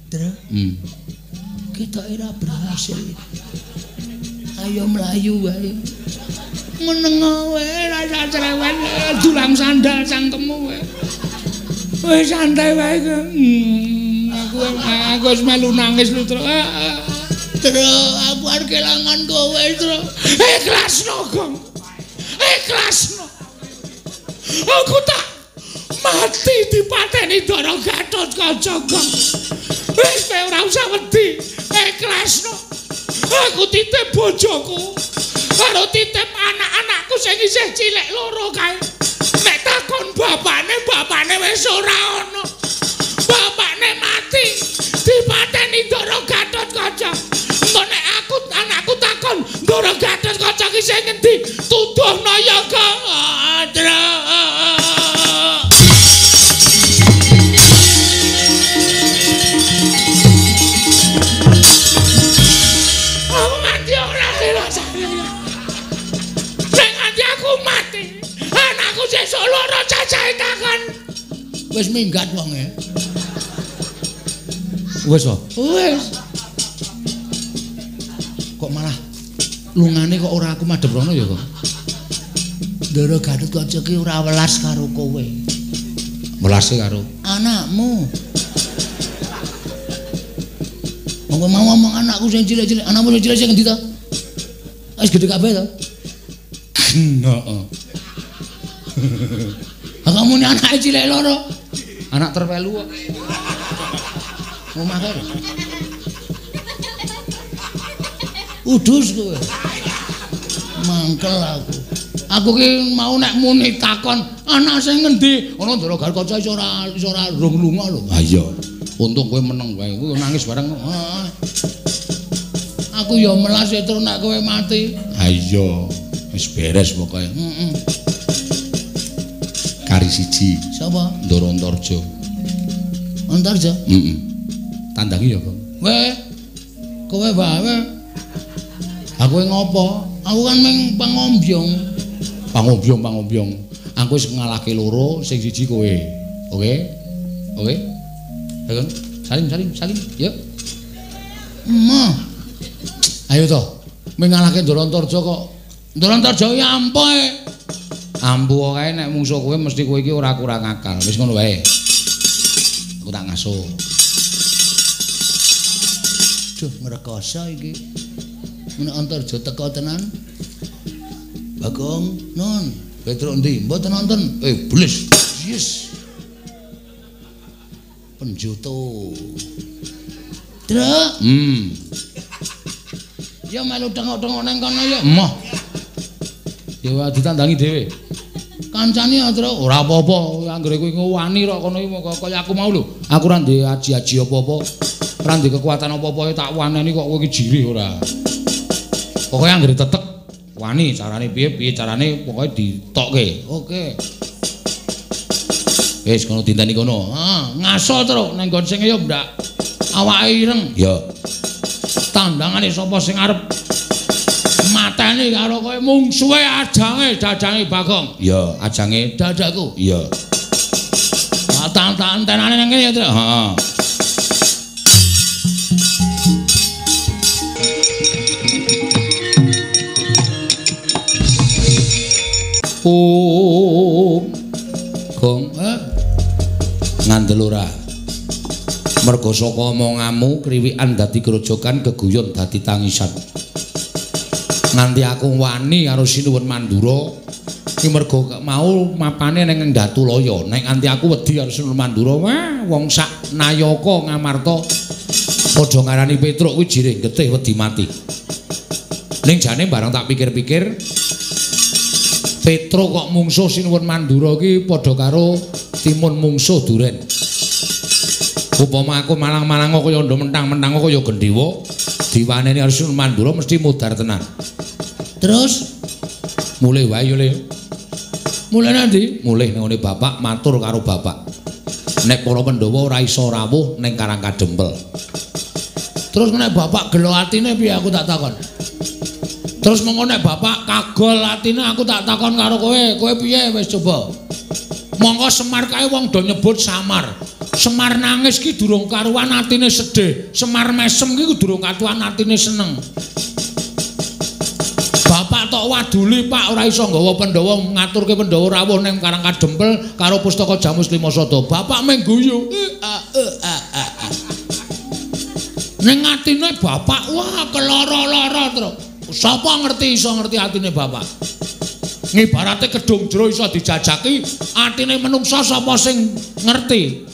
Tru. Kita ora berhasil. Ayo mlayu wae. Meneng wae rasa cerewet dulang sandal cangkemmu wae. Wis santai wae. Aku wis melu nangis lho, Tru. Tru, aku arep kelangan kowe, Tru. Ikhlasno, Gong. Ikhlasno. Aku tak mati dipateni Ndara Gatotkaca, Gong. Wis kowe ora usah wedi. Ikhlasno. Aku titip bojoku karo titip anak-anakku sing isih cilik loro kae. Nek takon bapakne, bapakne wis ora ana. Bapakne mati dipateni Ndara Gatotkaca. Engko nek aku anakku takon Ndara Gatotkaca ki sing ngendi? Tuduhno ya, Gong. Aku mati ora rasane. Nek nganti aku mati, anakku sesuk loro cacahe takon. Wis minggat wonge. Wis to? Wis. Kok malah lungane kok ora aku madhep rono ya kok. Ndara Gatotkaca ki ora welas karo kowe. Welase karo anakmu. Wong mau ngomong anakku sing cilik-cilik, anakmu sing cilik sing ngendi to? Wis gedhe kabeh to? Heeh. Ha kamu ni anake cilik loro. Anak terwelu kok. Omah kae. Udus kowe. Mangkel aku. Aku ki mau nek muni takon anak sing ngendi? Ana Ndara Gatotkaca iso ora rung lunga lho. Ha iya. Untung kowe meneng wae. Kowe nangis bareng. Aku ya melas ya terus nek kowe mati. Ha iya. Wis beres pokoke. Heeh. Kari siji. Sapa? Ndara Antarja. Antarja? Heeh. Tandangi ya, Gong. Weh. Kowe wae. Aku ngopo? Aku kan mung pangombyong. Pangombyong, pangombyong. Aku wis ngalahke loro, sing siji kowe. Oke? Oke? Ayo, salim, salim, salim. Yuk. Emoh. Ayo to. Mung ngalahke Ndara Antarja kok. Ndara Antarja ya ampuh. Ampuh kae nek mungsuh kowe mesti kowe iki ora kurang akal. Wis ngono wae. Aku tak ngasuh. Duh, ngrekoso iki. Menek Antarja teko tenan. Bagong, nun, Petruk endi? Mboten nonton. Iblis. Yes. Penjoto. Truk. Ya melu tengok-tengok nang kono ya. Emoh. Ya ditandangi dhewe. Kancane ya, Truk. Ora apa-apa, anggere kowe wani kok kono iki kaya aku mau lho. Aku ora ndek aji-aji apa-apa. Ora ndek kekuatan apa-apa tak waneni kok kowe iki jirih ora. Pokoke anggere tetek wani carane piye piye carane pokoke ditokke. Oke. Wis kono dinteni kono. Ah, ngaso Truk nang nggon sing ya ndak awake ireng. Ya. Tandangane sapa sing arep mateni karo kowe mungsuhe ajange dadange Bagong. Ya, ajange dadaku. Iya. Tak tenane nang kene ya, Truk. Heeh. Gong, ngandel ora. Mergo saka omonganmu kriwikan dadi grojogan, geguyon dadi tangisan. Nganti aku wani karo Sinuwun Mandura iki mergo mau mapane ning Ndatulaya. Nek nganti aku wedi karo Sinuwun Mandura, wah wong sak nayaka Ngamarta padha ngarani Petruk kuwi jirih getih wedi mati. Ning jane bareng tak pikir-pikir, Petruk kok mungsuh Sinuwun Mandura iki padha karo timun mungsuh duren. Upama aku malang-malang kaya ndho mentang-mentang kaya gendhewa, diwaneni karo Sinuwun Mandura mesti mudhar tenan. Terus mulih wae yo Le. Mulih nanti? Mulih nang ngene bapak matur karo bapak. Nek para Pandhawa ora iso rawuh ning Karang Kadempel. Terus nek bapak gelo atine piye aku tak takon. Terus mengko nek bapak kagol atine aku tak takon karo kowe, kowe piye wis coba. Monggo Semar kae wong do nyebut Samar. Semar nangis ki durung karuan atine sedih. Semar mesem ki durung karuan atine seneng. Bapak tok waduli Pak ora iso nggawa Pandhawa ngaturke Pandhawa rawuh ning Karang Kadempel karo pustaka Jamus Lima Sada. Bapak mung guyu. Ning atine bapak wah keloro-loro terus. Sapa ngerti iso ngerti atine bapak? Ngibarate kedung jero iso dijajaki, atine menungsa sapa sing ngerti?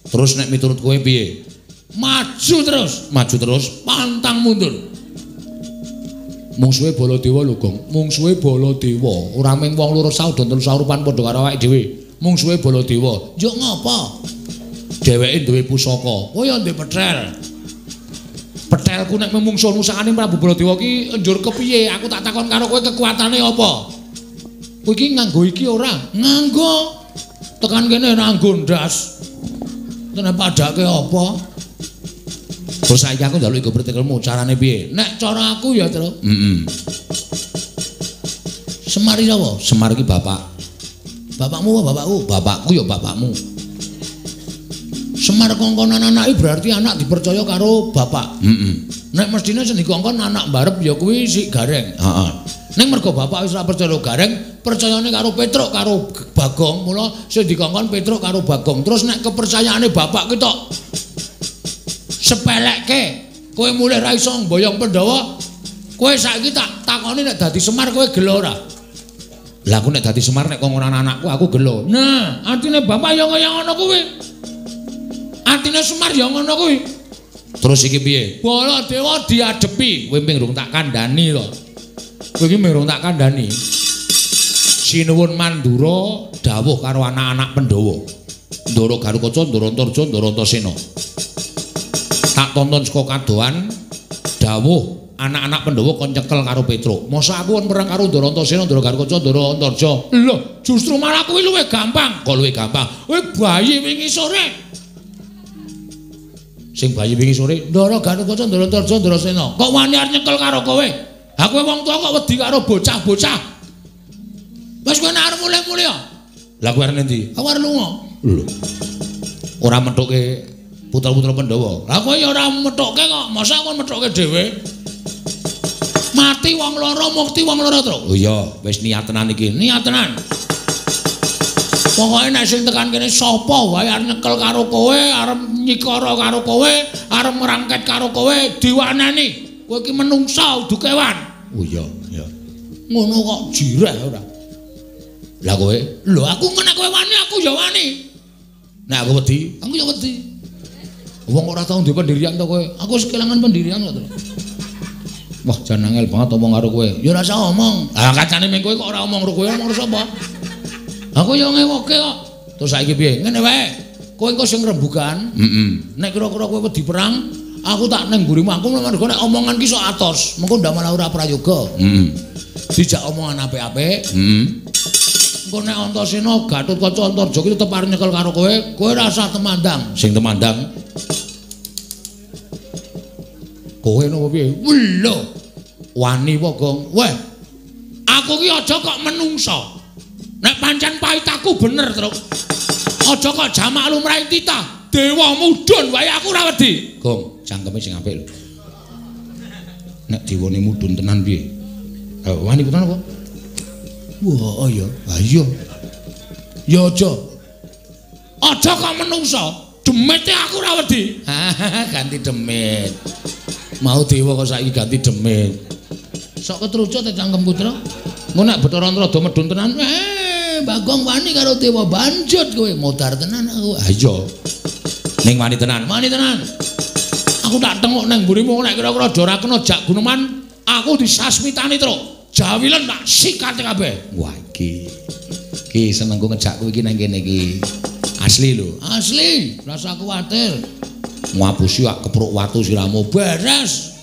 Terus nek miturut kowe piye? Maju terus, maju terus, pantang mundur. Mungsuhe Baladewa lho, Gong. Mungsuhe Baladewa. Ora mung wong loro saudon telu saurupan padha karo awake dhewe. Mungsuhe Baladewa. Njuk ngapa? Dheweke duwe pusaka. Oh ya duwe petrel. Petelku nek mungsuh nusakane Prabu Baladewa ki njur kepiye? Aku tak takon karo kowe kekuatane apa? Kowe iki nganggo iki ora? Nganggo. Tekan kene nganggo ndas. Tenan padake apa? Terus saiki aku njaluk iku pretekelmu, carane piye? Nek cara aku ya, Tru. Heeh. Semar iki sapa? Semar iki bapak. Bapakmu apa bapakku? Bapakku ya bapakmu. Semar kongkonan anake berarti anak dipercaya karo bapak. Heeh. Nek mestine sing dikongkon anak mbarep ya kuwi si Gareng. Heeh. Ning mergo bapak wis ora percaya Gareng, percayane karo Petruk karo Bagong, mula sing dikongkon Petruk karo Bagong. Terus nek kepercayaane bapak ki tok sepelekke, kowe mulih ra iso mboyong Pandhawa, kowe saiki tak takoni nek dadi Semar kowe gelo ora? Lah aku nek dadi Semar nek kongkonan anakku aku gelo. Nah, atine bapak ya kaya ngono kuwi. Atine Semar ya ngono kuwi. Terus iki piye? Baladewa diadepi, kowe ming rung tak kandhani to. Kowe iki ming rung tak kandhani. Sinuwun Mandura dawuh karo anak-anak Pandhawa. Ndara Garukaca, Ndara Antarja, Ndara Antasena. Tak tonton saka kadohan dawuh anak-anak Pandhawa kon nyekel karo Petruk. Masa aku kon perang karo Ndara Antasena, Ndara Garukaca, Ndara Antarja. Lho, justru malah kuwi luwih gampang. Kok luwih gampang? Kowe bayi wingi sore. Sing bayi wingi sore, Ndara Garukaca, Ndara Antarja, Ndara Sena. Kok wani arep nyekel karo kowe? Ha kowe wong tuwa kok wedi karo bocah-bocah. Wis kowe nek arep mulih-mulih ya. Lah kowe arep endi? Aku arep lunga. Lho. Ora methuke putra-putra Pandhawa. Lah kowe ya ora methuke kok, masa aku methuke dhewe? Mati wong loro, mukti wong loro, Tru. Oh iya, wis niat tenan iki. Niat tenan. Pokoke nek sing tekan kene sapa wae arep nyekel karo kowe, arep nyikara karo kowe, arep ngrangket karo kowe, diwanani. Kowe iki menungsa udu kewan. Oh iya, iya. Ngono kok jireh ora. Lah kowe? Lho aku nek kowe wani aku ya wani. Nek aku wedi, aku ya wedi. Wong ora tau duwe pendirian to kowe. Aku wis kelangan pendirian kok, Tru. Wah, jan angel banget omong karo kowe. Ya ora usah omong. Ah kancane ming kowe kok ora omong karo kowe, omong karo sapa? Aku ya ngewoke kok. Terus saiki piye? Ngene wae. Kowe engko sing rembugan. Heeh. Nek kira-kira kowe wedi perang, aku tak ning mburimu. Aku mergo nek omongan ki sok atos, mengko ndak malah ora prayoga. Heeh. Dijak omongan apik-apik. Heeh. Engko nek Antasena, Gatotkaca, Antarja ki tetep arep nyekel karo kowe, kowe ora usah temandang. Sing temandang kowe napa piye? Lho, wani apa, Gong? Weh. Aku ki aja kok menungsa. Nek pancen paitaku bener, Truk. Aja kok jamak lumrahe titah. Dewa mudhun wae aku ora wedi. Gong, cangkeme sing apik lho. Nek dewane mudhun tenan piye? Ha wani tenan apa? Wah, iya. Ha iya. Ya aja. Aja kok menungsa. Demite aku ora wedi. Ganti demit. Mau dewa kok saiki ganti demit. Sok ketrucut ta cangkemku, Truk. Engko nek Bathara Antrada medhun tenan, Bagong wani karo dewa banjut kowe modar tenan aku. Ha iya. Ning wani tenan, wani tenan. Aku tak tengok nang mburimu nek kira-kira ora kena jak guneman, aku disasmitani, Truk. Jawilen tak sikate kabeh. Wah iki. Iki senengku ngejakku iki nang kene iki. Asli lho. Asli, rasa kuwatir. Ngapusi ak kepruk watu siramu beres.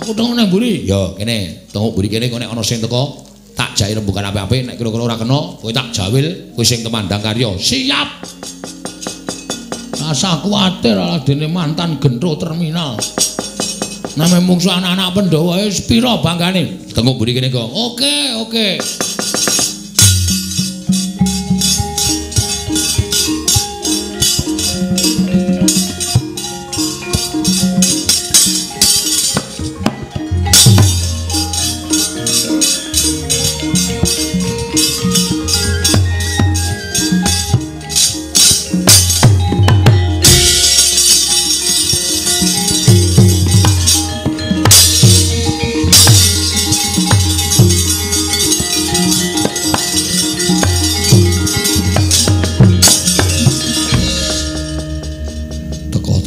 Aku tengok nang mburi. Ya, kene, tengok mburi kene kok nek ana sing teko tak jai rembugan apik-apik, nek kira-kira ora kena, kowe tak jawil, kowe sing temandang karya. Siap. Rasa kuwatir aladene mantan gentro terminal. Name mungsu anak-anak Pandhawa wis pira banggane? Tengok mburi kene kok. Oke, oke.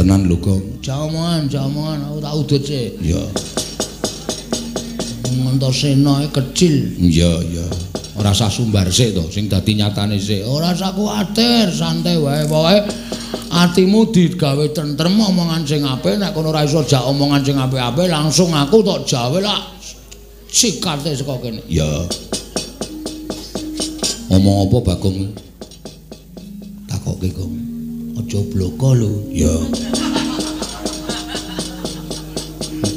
Tenan lho, Gong. Jaman, aku tak udut sik. Iya. Antasena kecil. Iya, iya. Ora usah sumbar sik to, sing dadi nyatane sik. Ora usah kuwatir, santai wae. Pokoke atimu digawe tentrem, omongan sing apik, nek kono ora iso jak omongan sing apik-apik, langsung aku tok jawe lak sikate saka kene. Iya. Omong apa Bagong? Takoke, Gong. Aja bloko lho. Iya.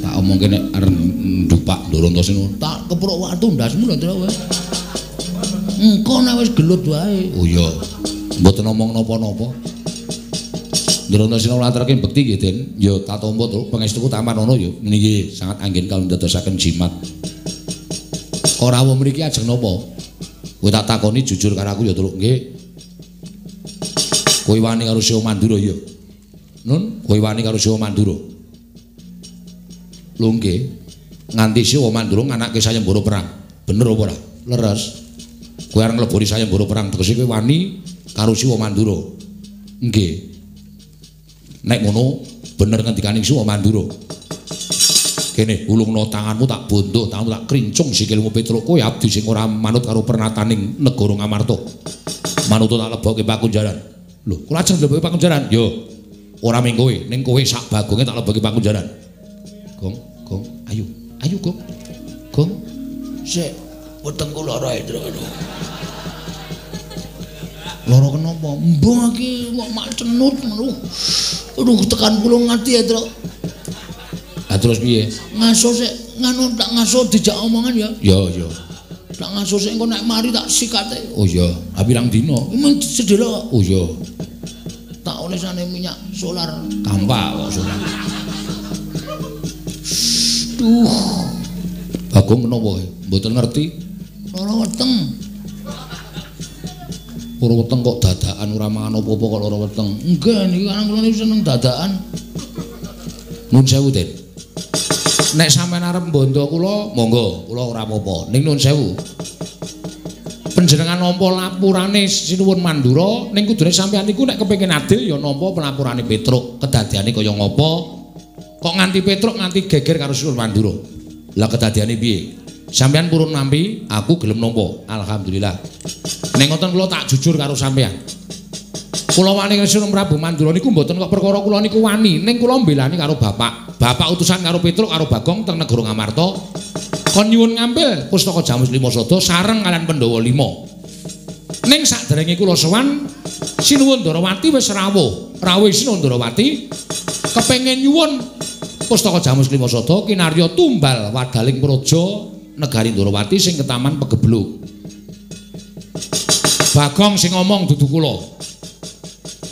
Tak omongke nek arep ndupak Ndoro Antasena, tak keprok watu ndasmu lho, Tru. Engko nek wis gelut wae. Oh iya. Mboten omong napa-napa. Ndoro Antasena nglaturake bekti nggih, Den. Ya tak tampa, Tru, pangestuku tampan ana ya. Nggih, sangat anggen kawula ndadosaken jimat. Ora rawuh mriki ajeng napa? Kowe tak takoni jujur karo aku ya, Tru. Nggih. Kowe wani karo Siwa Mandura ya? Nun, kowe wani karo Siwa Mandura? Lho nggih. Nganti Siwa Mandura nganake sayembara perang. Bener apa ora? Leres. Kowe arep ngleboni sayembara perang tegese kowe wani karo Siwa Mandura. Nggih. Nek ngono bener ngendikaning Siwa Mandura. Kene ulungno tanganmu tak bondoh, tanganmu tak krincung sikilmu Petruk. Kowe abdi sing ora manut karo pernataning negara Ngamarta. Manut tak lebokke pakunjaran. Lho, kula ajeng lebokke pakunjaran. Yo. Ora mung kowe, ning kowe sak bagonge tak lebokke pakunjaran. Gong, Gong, ayo. Ayo, Gong. Gong. Sik, wetengku lara, Tru. Lara kenapa? Mbah iki kok mak cenut ngono. Aduh, tekan pulung ati ya, Tru. Lah terus piye? Ngaso sik, nganu tak ngaso dijak omongan ya. Ya, ya. Tak ngaso sik engko nek mari tak sikate. Oh iya, ha pirang dina? Mung sedhela. Oh iya. Tak olesane minyak solar. Kampak kok solar. Duh. Bagong menapa kowe? Mboten ngerti. Lara weteng. Lara weteng kok dadakan ora mangan apa-apa kok lara weteng. Enggak, niki kan kula niku seneng dadakan. Nun sewu, Den. Nek sampean arep mbondo kula, monggo, kula ora apa-apa. Ning nun sewu. Panjenengan nampa lapurane Sinuwun Mandura, ning kudune sampean niku nek kepengin adil ya nampa pelapurane Petruk. Kedadiane kaya ngapa? Kok nganti Petruk nganti geger karo Sinuwun Mandura? Lah kedadiane piye? Sampean purun nampi, aku gelem nampa. Alhamdulillah. Ning ngoten kula tak jujur karo sampean. Kula wani karo Sinuwun Prabu Mandura niku mboten kok perkara kula niku wani, ning kula mbelani karo bapak. Bapak utusan karo Petruk karo Bagong teng negara Ngamarta kon nyuwun ngambil pustaka Jamus Lima Sada sareng kalian Pandhawa 5. Ning saderenge kula sowan Sinuwun Ndarawati wis rawuh. Rawuh Sinuwun Ndarawati kepengin nyuwun pustaka Jamus Lima Sada kinarya tumbal wadaling praja negari Ndarawati sing ketaman pegebluk. Bagong sing ngomong dudu kula.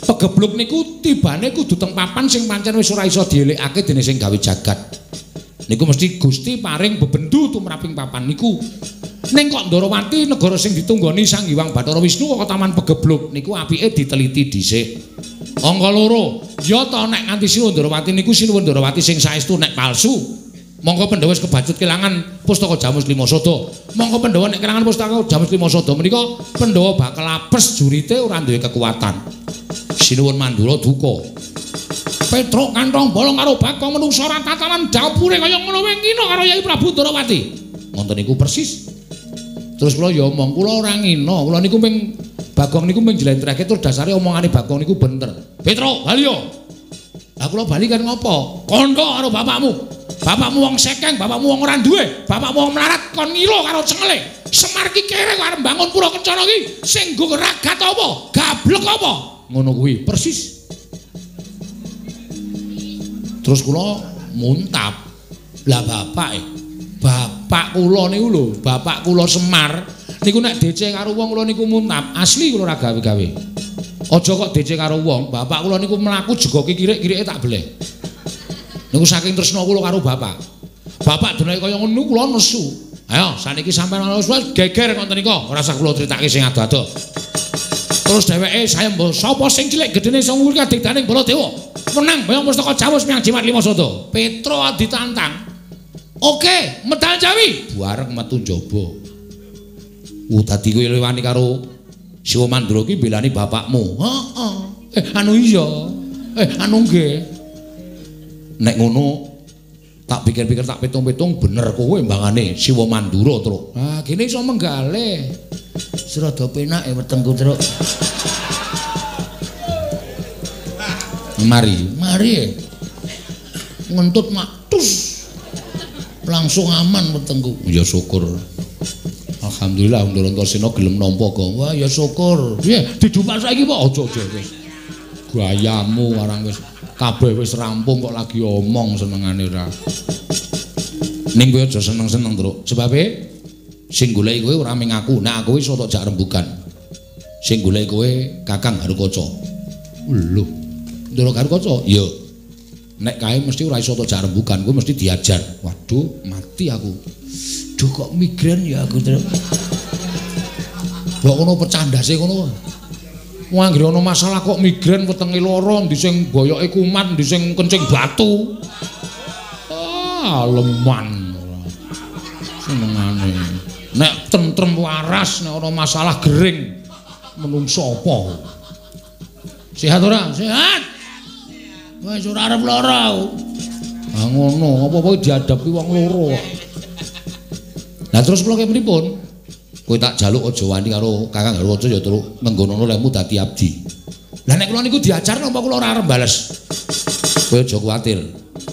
Pegebluk niku tibane kudu teng papan sing pancen wis ora iso dielikake dening sing gawe jagat. Niku mesti Gusti paring bebendu tumraping papan niku. Ning kok Ndarawati negara sing ditunggoni Sang Hyang Bathara Wisnu kok taman pegebluk niku apike diteliti dhisik. Angka loro, ya ta nek nganti Sinuwun Ndarawati niku Sinuwun Ndarawati sing saestu nek palsu. Mongko Pandhawa wis kebacut kelangan pustaka Jamus Lima Sada. Mongko Pandhawa nek kelangan pustaka Jamus Lima Sada menika Pandhawa bakal apes jurite ora duwe kekuatan. Sinuwun Mandura duka. Petruk kantong bolong karo Bagong menungsa ora tatanan dapure kaya ngono wae ngina karo Yai Prabu Ndarawati. Ngoten niku persis. Terus kula ya omong, kula ora ngina, kula niku ping Bagong niku ping njlentrehke terus dasare omongane Bagong niku bener. Petruk, bali yo. Lah kula bali kan ngopo? Kandha karo bapakmu. Bapakmu wong sekeng, bapakmu wong ora duwe, bapakmu wong melarat kon ngilo karo cengele. Semar ki kere kok arep mbangun pura kencana ki sing nggo ragat apa? Gablek apa? Ngono kuwi persis. Terus kula muntap. Lah bapak bapak kula niku lho, bapak kula Semar niku nek DC karo wong kula niku muntap, asli kula ora gawe-gawe. Aja kok DC karo wong, bapak kula niku mlaku jegoki kirik-kirike tak beleh. Niku saking tresna kula karo bapak. Bapak denake kaya ngono kula nesu. Ayo saniki sampean ana geger ngoten nika, ora usah kula critake sing ado-ado. Terus dheweke sayemba sapa sing cilik gedene sing kuwi kadigdaning Baladewa. Menang boyong pustaka Jamus menyang Jimat Lima Sada. Petro ditantang. Oke, medal Jawi. Bareng metu njaba. Dadi kowe wani karo Siwa Mandura ki mbelani bapakmu. Heeh. Anu iya. Anu nggih. Nek ngono tak pikir-pikir tak pitung-pitung bener kowe mbangane Siwa Mandura, Truk. Ah, kene iso menggale. Rada penak e wetengku, Truk. Mari, mari. Ngentut mak tus. Langsung aman wetengku. Ya syukur. Alhamdulillah Ndara Antasena gelem nampa kok. Wah, ya syukur. Piye didupak saiki apa? Aja-aja wis. Gayamu warang wis kabeh wis rampung kok lagi omong senengane ora. Ning kowe aja seneng-seneng, Truk. Sebabe sing goleki kowe ora mung aku, nek aku iso tok jak rembugan. Sing goleki kowe Kakang Garukaca. Lho, Ndara Garukaca? Iya. Nek kae mesti ora iso tok jak rembugan, kowe mesti diajar. Waduh, mati aku. Duh kok migrain ya aku, Truk. Mbok ngono pecah ndase ngono. Wong anggere ana masalah kok migrain wetenge lara, ndi sing boyoke kumat, ndi sing kencing batu. Ah, leman ora. Senengane. Nek tentrem waras, nek ana masalah gering menungso apa? Sehat ora? Sehat. Wis ora arep lara aku. Ah ngono, apa-apa dihadapi wong loro kok. Lah terus kula pripun? Kowe tak jaluk aja wani karo Kakang Garukaca ya Truk, ngenggonono lehmu dadi abdi. Lah nek kula niku diajar napa kula ora arep bales? Kowe aja kuwatir.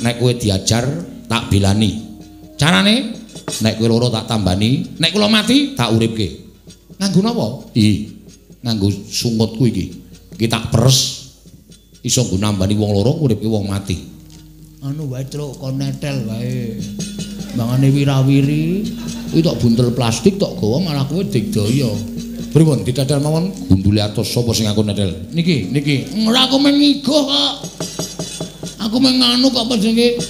Nek kowe diajar tak belani. Carane nek kowe loro tak tambani, nek kula mati tak uripke. Nganggo napa? Ih, nganggo sungutku iki. Iki tak peres iso nggo nambani wong loro nguripke wong mati. Anu wae Truk, kon netel wae. Mangane wirawiri, kuwi tok buntel plastik tok gawa malah kowe digdaya. Pripun ditetel mawon gundule atos sapa sing aku netel? Niki, niki. Ora aku mung ngigoh kok. Aku mung nganu kok apa jenenge?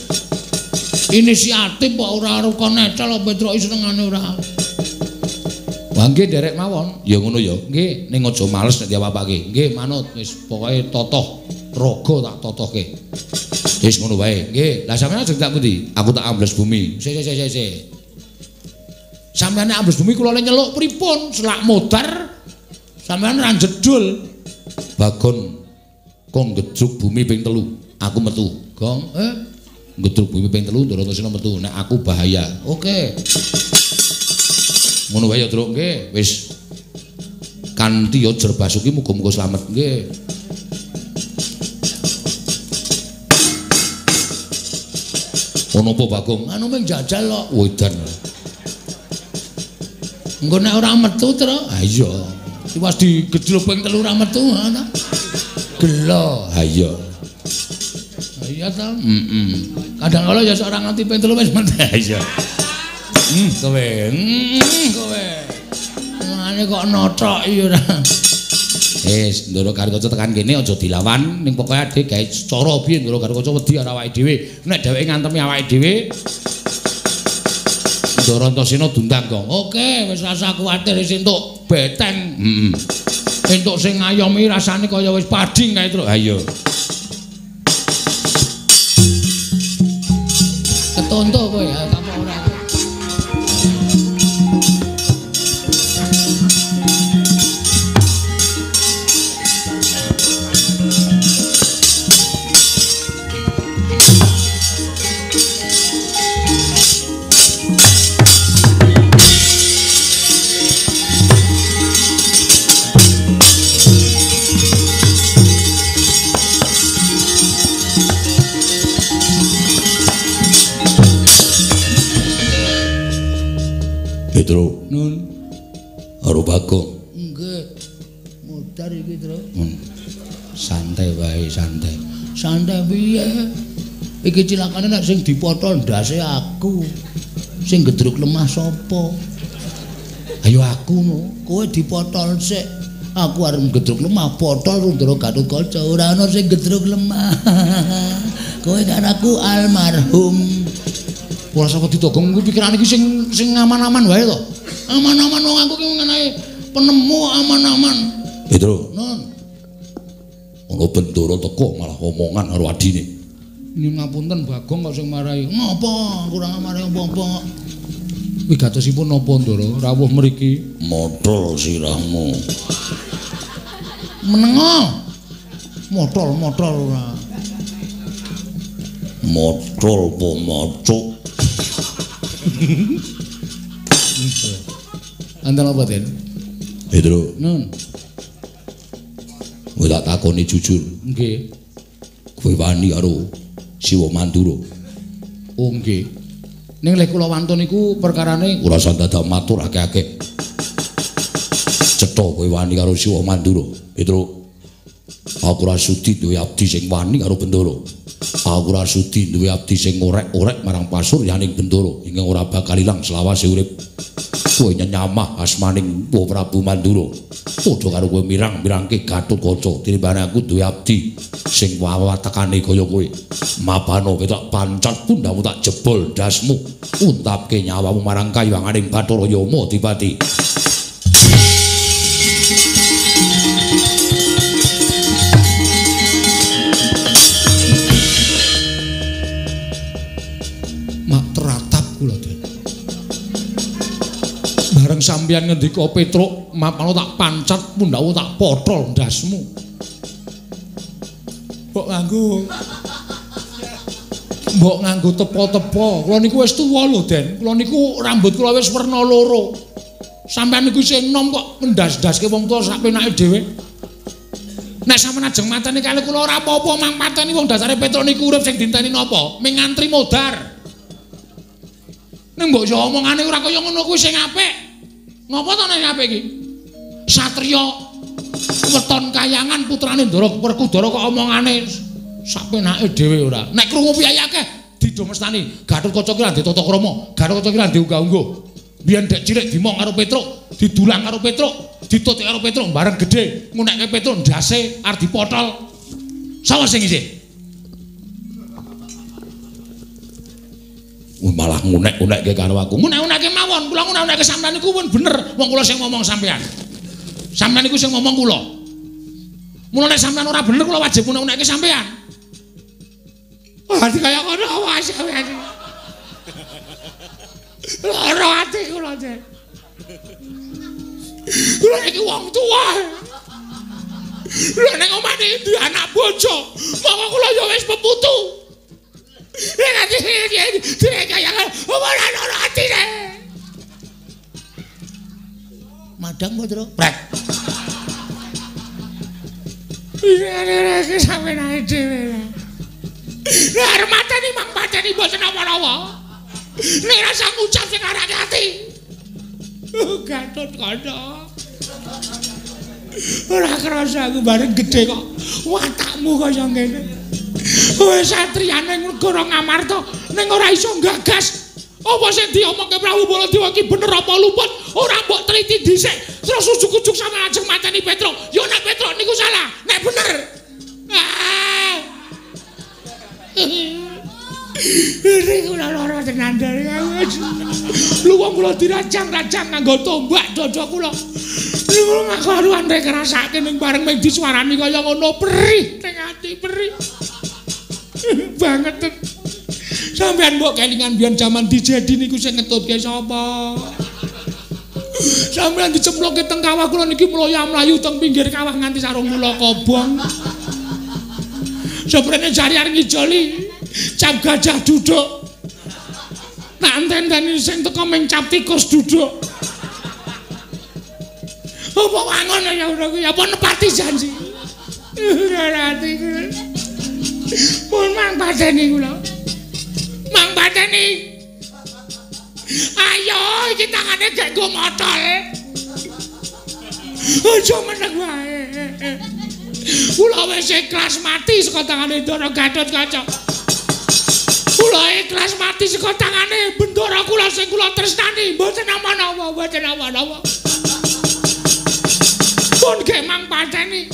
Inisiatif kok ora arep kon netel apa Truk senengane ora. Wah nggih nderek mawon. Ya ngono ya. Nggih, ning aja males nek diapa-apake. Nggih, manut wis pokoke totoh raga tak totohke. Wis ngono wae. Nggih. Lah sampeyan ajeng tak pundi? Aku tak ambles bumi. Sik sik sik sik. Sampeyan nek ambles bumi kula le nyeluk pripun? Selak modar sampeyan ra jedul. Bagon kong gedruk bumi ping 3. Aku metu. Gong, gedruk bumi ping 3 Ndara Antasena metu. Nek aku bahaya. Oke. Ngono wae ya, Truk. Nggih, wis. Kanthi ya Jer Basuki muga-muga slamet. Nggih. Ono apa Bagong? Anu mung jajal kok. Wedan. Engko nek ora metu, Truk. Ha iya. Tiwas digedluk ping 3 ora metu, ha ta. Gelo. Ha iya. Ha iya ta. Heeh. Kadang kala ya ora nganti ping 3 wis metu. Ha iya. Kowe. Kowe. Mangane kok nothok iki ora. Wis, Ndara Garukaca tekan kene aja dilawan, ning pokoke adhe gawe cara piye Ndara Garukaca wedi karo awake dhewe. Nek dheweke ngantemi awake dhewe, Ndara Antasena dundang kok. Oke, wis rasa kuwatir wis entuk beteng. Heeh. Entuk sing ngayomi rasane kaya wis padhing kae, Truk. Ha iya. Ketonto kowe ya, kapok ora. Petro Nun karo Bagong. Nggih. Modar iki, Tru. Santai wae, santai. Santai piye? Iki cilakane nek sing dipotol ndase aku. Sing gedruk lemah sapa? Ayo aku no. Kowe dipotol sik. Aku arep gedruk lemah, potol Rundara Gatotkaca. Ora ana sing gedruk lemah. Kowe kan aku almarhum. Ora sapa ditogong kuwi pikirane iki sing sing aman-aman wae to. Aman-aman wong aku ki mengenai penemu aman-aman. Petro. Nun. Ana bendara teko malah omongan karo adine. Nyuwun ngapunten Bagong kok sing marahi. Ngopo? Kurang marahi apa-apa. Wigatosipun napa Ndara rawuh mriki? Motol sirahmu. Menengo. Motol-motol ora. Motol apa macuk? Anten apa, Den? Petro. Nun. Kowe tak takoni jujur. Nggih. Kowe wani karo Siwa Mandura? Oh nggih. Ning lek kula wantun niku perkarane ora usah dadak matur akeh-akeh. Cetha kowe wani karo Siwa Mandura. Petro. Aku ora sudi duwe abdi sing wani karo Bendara. Aku ora sudi duwe abdi sing orek-orek marang pasuryaning Bendara ingkang ora bakal ilang selawase urip. Kowe nyenyamah asmaning Prabu Mandura. Padha karo kowe mirang-mirangke Gatotkaca tinimbang aku duwe abdi sing wawatekane kaya kowe. Mapano kowe tak pancat pundhamu tak jebol ndasmu, untapke nyawamu marang kayuwanganing Bathara Yama Dipati. Mak teratap kula, Den. Bareng sampeyan ngendika Petruk, mapano tak pancat pundhamu tak potol ndasmu. Mbok nganggo tepo-tepo. Kula niku wis tuwa lho, Den. Kula niku rambut kula wis werna loro. Sampeyan niku isih enom kok ndas-ndaske wong tuwa sak penake dhewe. Nek sampeyan ajeng mateni kali kula ora apa-apa, mang pateni wong dasare Petruk niku urip sing dinteni napa? Ming ngantri modar. Ning mbok yo omongane ora kaya ngono kuwi sing apik. Ngopo to nek apik iki? Satriya weton kayangan putrane Ndara Werkudara kok omongane sak penake dhewe ora. Nek krungu piyayi akeh didomestani. Gatotkaca ki ora ndek tata krama, Gatotkaca ki ora ndek unggah-ungguh. Biyen dek cilik dimong karo Petruk, didulang karo Petruk, ditutik karo Petruk bareng gedhe, ngunekke Petruk ndase arep dipotol. Sapa sing isih? Malah ngunek-unekke karo aku. Ngunek-unekke mawon, kula ngunek-unekke sampeyan niku pun bener, wong kula sing ngomong sampeyan. Sampeyan niku sing ngomong kula. Mula nek sampeyan ora bener kula wajib ngunek-unekke sampeyan. Wah, kaya ngono wae sampeyan. Lara ati kula, Den. Kula iki wong tuwa. Lha nek omah niki duwe anak bojo, monggo kula ya wis peputu. Madang apa, Tru? Prek. Iki sampeyan ae dhewe. Nek arep mateni mang pateni mboten napa-napa. Nek rasa ngucap sing arake ati. Gatotkaca. Ora krasa aku bareng gedhe kok watakmu kaya ngene. Kowe satriyane negara Ngamarta ning ora iso nggagas. Apa sing diomongke Prabu Baladewa iki bener apa luput? Ora mbok teliti dhisik. Terus ujug-ujug sampeyan ajeng mateni Petruk. Ya nek Petruk niku salah, nek bener. Ah. Iki kula lara tenan dari aku. Lu wong kula dirajang-rajang nganggo tombak dada kula. Niku ngaruan rek ngrasake ning bareng ming disuarani kaya ngono perih ning ati perih. Banget. Sampeyan mbok kelingan biyen jaman dijedi niku sing ngetutke sapa? Sampeyan dicemplungke teng kawah kula niki mloya-mlayu teng pinggir kawah nganti sarung kula kobong. Seprene jari arep ngijoli, cap gajah duduk. Tak enten-enteni sing teko ming cap tikus duduk. Apa wangun ya ora kuwi, apa nepati janji. Ora ati kula. Mun mang pateni kula. Mang pateni. Ayo iki tangane gek nggo motol. Aja meneng wae. Kula wis ikhlas mati saka tangane Ndara Gatotkaca. Kula ikhlas mati saka tangane Bendara kula sing kula tresnani, mboten napa-napa, mboten napa-napa. Pun gek mang pateni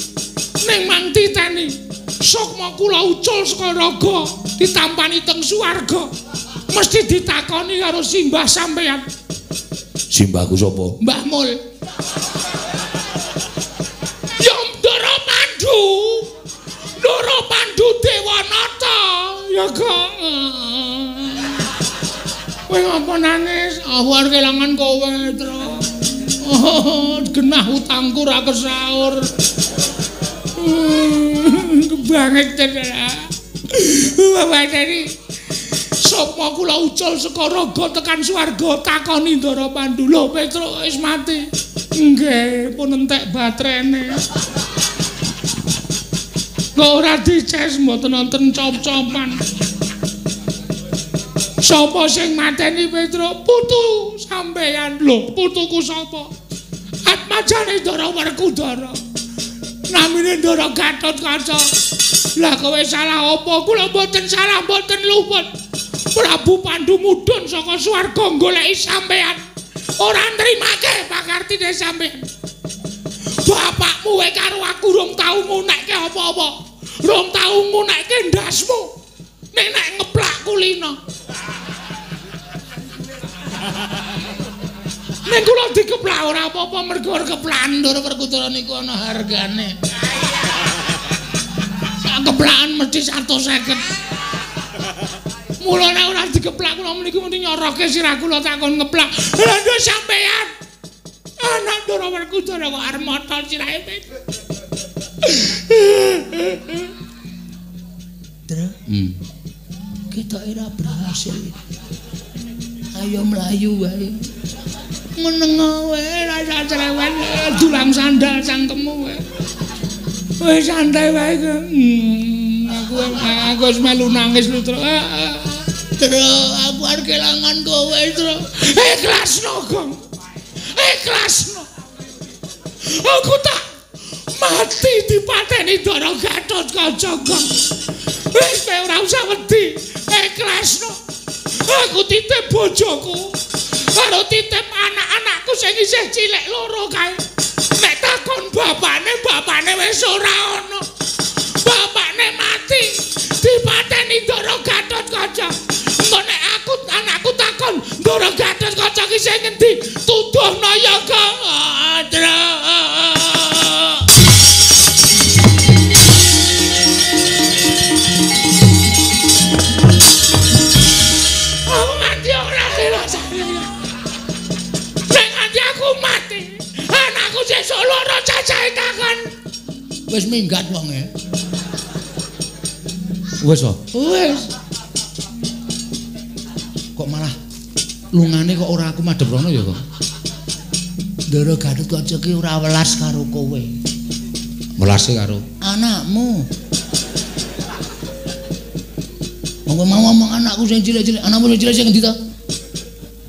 ning mang titeni. Sukma kula ucul saka raga ditampani teng swarga. Mesti ditakoni karo simbah sampeyan. Simbahku sapa? Mbah Mul. Ya Ndara Pandu. Ndara Pandu Dewanata. Ya kok. Kowe ngapa nangis? Aku arep kelangan kowe, Tru. Oh, genah utangku ra kesaur. Kebanget tenan. Bapak tadi. Sukma kula ucul saka raga tekan swarga takoni Ndara Pandu. Lho Petruk wis mati. Nggih, pun entek baterene. Kok ora dices mboten wonten cop-copan. Sapa sing mateni Petruk? Putu sampeyan. Lho, putuku sapa? Atmajane Ndara Werkudara. Namine Ndara Gatotkaca. Lah kowe salah apa? Kula mboten salah, mboten luput. Prabu Pandu mudhun saka swarga goleki sampeyan. Ora nrimake pakartine sampeyan. Bapakmu wae karo aku rong tau ngunekke apa-apa. Rong tau ngunekke ndasmu. Nek nek ngeplak kulino. Nek kula dikeplak ora apa-apa mergo keplakan Ndara Werkudara niku ana hargane. Sak keplakan mesti 150. Mula nek ora dikeplak kula meniku mesti nyoroke sirah kula takon ngeplak. Lha nduk sampeyan. Anak Ndara Werkudara kok arep motol sirahe. Dra. Ketoke ora berhasil. Ayo mlayu wae. Meneng wae rasa cerewet dulang sandal cangkemmu wae. Wis santai wae. Aku wis melu nangis lho, Tru. Tru, aku arep kelangan kowe, Tru. Ikhlasno, Gong. Ikhlasno. Aku tak mati dipateni Ndara Gatotkaca, Gong. Wis kowe ora usah wedi. Ikhlasno. Aku titip bojoku karo titip anak-anakku sing isih cilik loro kae. Nek takon bapane, bapane wis ora ana. Bapane mati dipateni Ndara Gatotkaca. Engko nek aku anakku takon Ndara Gatotkaca ki sing ngendi? Tuduhno ya, Kang. Aku nganti ora dirasani. Nek nganti aku mati, anakku sesuk loro cacahe takon. Wis minggat wonge. Wis to? Wis. Kok malah lungane kok ora aku madhep rono ya kok. Ndara Gatotkaca ki ora welas karo kowe. Welase karo anakmu. Wong mau ngomong anakku sing cilik-cilik, anakmu sing cilik sing endi to?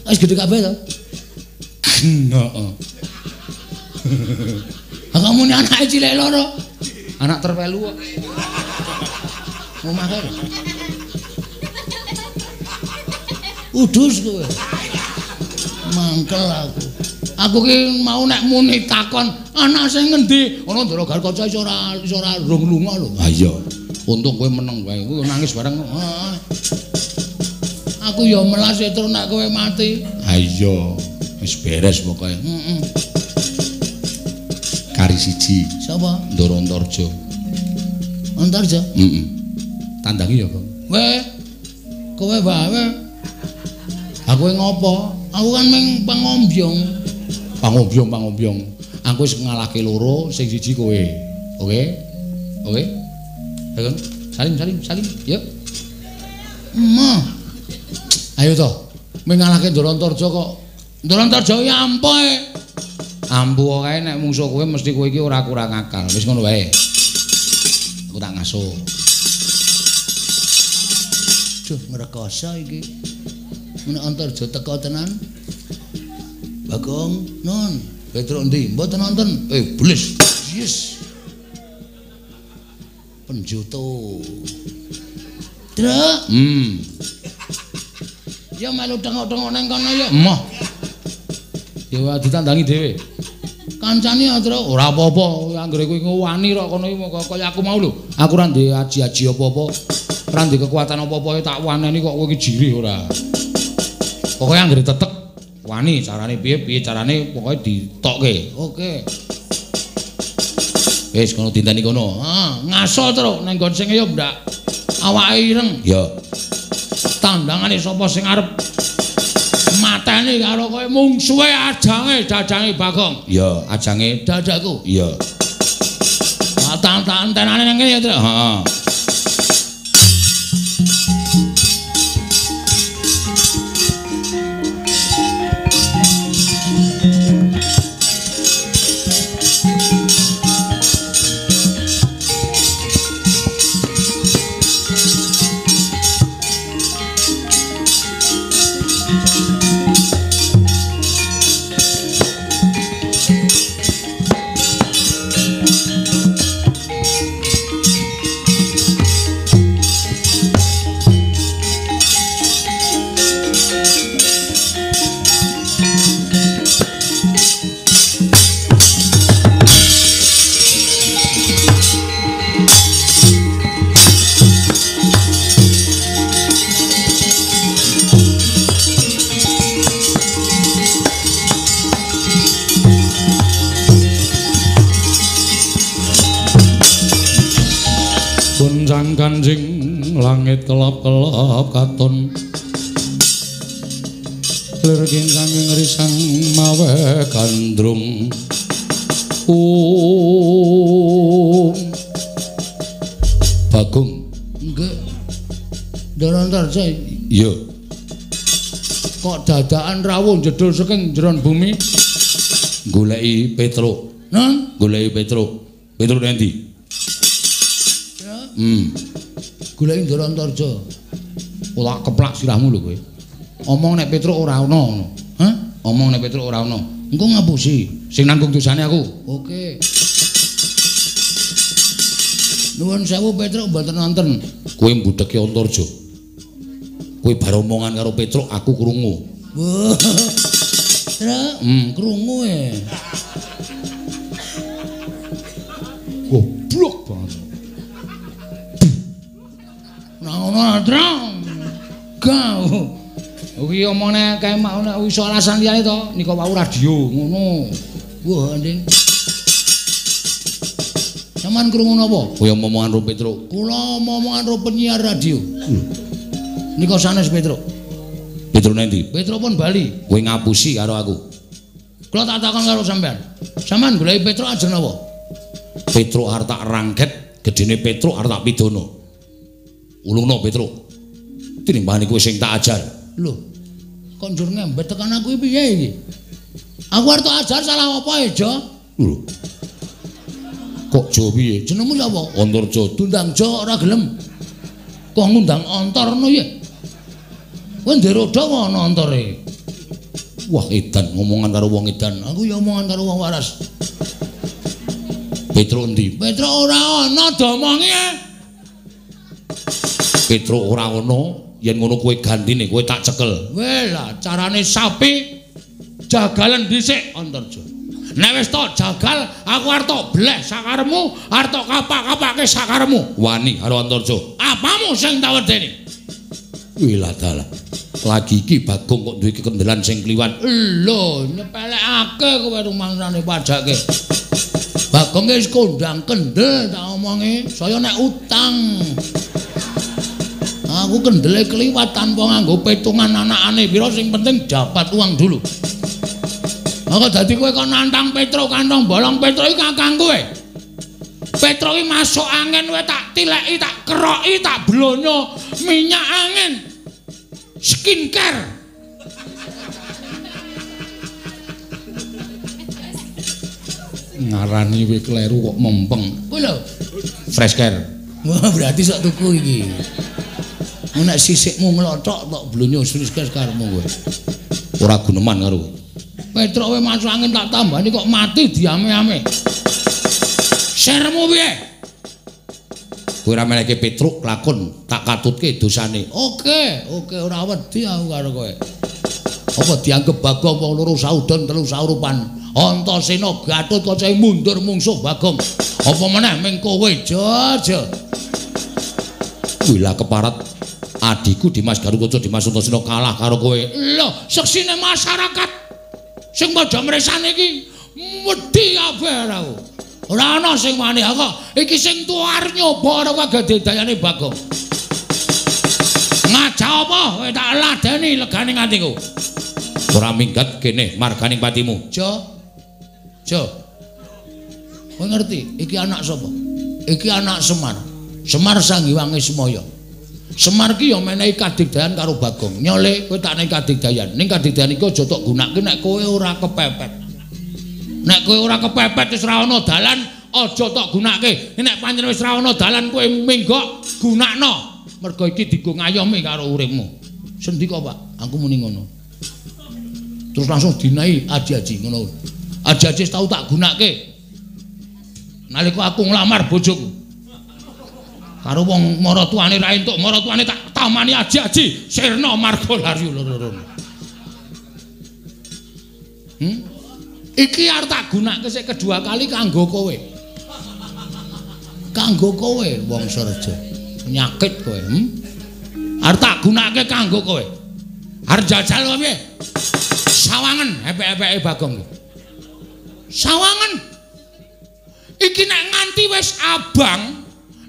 Wis gedhe kabeh to? Heeh. Ha kamu ni anake cilik loro. Anak terwelu kok. Omah kae. Udus kowe. Mangkel aku. Aku ki mau nek muni takon anak sing ngendi? Ana Ndara Gatotkaca iso ora rong lunga lho. Ha iya. Untung kowe meneng wae. Kowe nangis bareng. Heeh. Aku ya melas Tru nek kowe mati. Ha iya. Wis beres pokoke. Heeh. Kari siji. Sapa? Ndara Antarja. Antarja? Heeh. Tandangi ya, Kang. Weh. Kowe wae. Aku ngopo? Aku kan mung pangombyong. Pangombyong, pangombyong. Aku wis ngalahke loro, sing siji kowe. Oke? Oke? Ayo, salim, salim, salim. Yuk. Emoh. Ayo to. Mung ngalahke Ndara Antarja kok. Ndara Antarja ya ampuh. Ampuh kae nek mungsuh kowe mesti kowe iki ora kurang akal. Wis ngono wae. Aku tak ngasuh. Duh, ngrekoso iki. Menek Antarja teko tenan. Bagong, nun, Petruk endi? Mboten nonton. Iblis. Yes. Penjoto. Truk. Ya melu tengok-tengok nang kono ya. Emoh. Ya ditandangi dhewe. Kancane ya, Truk. Ora apa-apa, anggere kowe wani kok kono iki kaya aku mau lho. Aku ora ndek aji-aji apa-apa. Ora ndek kekuatan apa-apa tak waneni kok kowe iki jirih ora. Pokoke anggere tetek wani carane piye-piye carane pokoke ditokke. Oke. Wis kono dinteni kono. Ah, ngaso Truk nang nggon sing ya ndak awake ireng. Ya. Tandangane sapa sing arep mateni karo kowe mungsuhe ajange dadange Bagong. Ya, ajange dadaku. Iya. Ah, tantanane nang kene ya, Truk. Heeh. Goncang kanjing langit kelap-kelap katon. Lir kincang risang mawe gandrung. Bagong. Nggih. Ndara Antarja. Iya. Kok dadakan rawuh jedul saking jeron bumi? Goleki Petruk. Nang? Goleki Petruk. Petruk endi? Ya. Goleki Ndara Antarja. Ora keplak sirahmu lho kowe. Omong nek Petruk ora ana ngono. Hah? Omong nek Petruk ora ana. Engko ngapusi. Sing nanggung dosane aku. Oke. Nuwun sewu Petruk mboten wonten. Kowe mbudheke Antarja. Kowe bar omongan karo Petruk aku krungu. Wah. Truk, krungu e. Goblok banget. Nah ngono, Truk. Gau. Kuwi omongane kae mau nek iso alasan liyane to, nika wau radio ngono. Wah, Nding. Sampeyan krungu napa? Kowe omongan karo Petruk. Kula omongan karo penyiar radio. Nika sanes Petruk. Petruk nendi? Petruk pun bali. Kowe ngapusi karo aku. Kula tak takon karo sampeyan. Sampeyan goleki Petruk ajeng napa? Petruk arep tak rangket, gedene Petruk arep tak pidana. Ulungno Petruk. Tinimbangane kowe sing tak ajar. Lho, kok njur ngembet tekan aku piye iki? Aku arep tak ajar salah apa e, Jo? Lho. Kok Jo piye? Jenengmu sapa? Antarja. Dundang Jo ora gelem. Kok ngundang Antar ngono ya? Kowe ndek roda kok ana antare. Wah, edan ngomongan karo wong edan. Aku ya omongan karo wong waras. Petruk endi? Petruk ora ana domongi. Petruk ora ana, yen ngono kowe gantine, kowe tak cekel. Weh lah, carane sapi jagalan dhisik Antarja. Nek wis tok jagal, aku arep tok bleh sakaremu, arep tok kapak-kapake sakaremu. Wani karo Antarja. Apamu sing tak wedeni? Wih lah dalah. Lagi iki Bagong kok duwe kekendelan sing kliwat. Lho, nyepelekake kowe rumangsane pajake. Bagong wis kondang kendel tak omongi, saya nek utang. Aku kendele kliwat tanpa nganggo petungan anakane pira, sing penting dapat uang dulu. Maka dadi kowe kok nantang Petruk kantong bolong. Petruk iki kakang kowe. Petruk iki masuk angin kowe tak tileki, tak keroki, tak blonyo minyak angin. Skincare. Ngarani kowe kleru kok mempeng. Kowe lho, fresh care. Wah, berarti sok tuku iki. Nek sisikmu nglothok tok blonyo skincare karepmu kowe. Ora guneman karo kowe. Petruk kowe masuk angin tak tambani kok mati diame-ame. Sermu piye? Kowe ora meleke Petruk lakon tak katutke dosane. Oke, oke ora wedi aku karo kowe. Apa dianggep Bagong wong loro saudon telu saurupan. Antasena Gatotkaca mundur mungsuh Bagong. Apa meneh ming kowe Jo. Kuwi lah keparat adikku Dimas Garukaca Dimas Antasena kalah karo kowe. Lho, seksine masyarakat sing padha mresane iki wedi kabeh aku. Ora ana sing wani kok. Iki sing tuwa arep nyoba karo kagadedayane Bagong. Ngajak apa kowe tak ladeni legane atiku. Ora minggat kene marganing patimu. Jo. Jo. Kowe ngerti iki anak sapa? Iki anak Semar. Semar Sang Hyang Ismaya. Semar ki ya menehi kadigdayan karo Bagong. Nyole kowe tak nehi kadigdayan. Ning kadigdayan iki aja tok gunake nek kowe ora kepepet. Nek kowe ora kepepet wis ora ana dalan, aja tok gunake. Nek pancen wis ora ana dalan kowe minggok gunakno. Mergo iki dienggo ngayomi karo uripmu. Sendika, Pak, aku muni ngono. Terus langsung dinahi aji-aji ngono. Aji-aji tau tak gunake. Nalika aku nglamar bojoku. Karo wong maratuane ra entuk, maratuane tak tamani aji-aji sirna marga laryu loro. Iki arep tak gunake sik kedua kali kanggo kowe. Kanggo kowe wong Sarja. Penyakit kowe, Arep tak gunake kanggo kowe. Arep jajal piye? Sawangen epek-epeke Bagong. Sawangen. Iki nek nganti wis abang,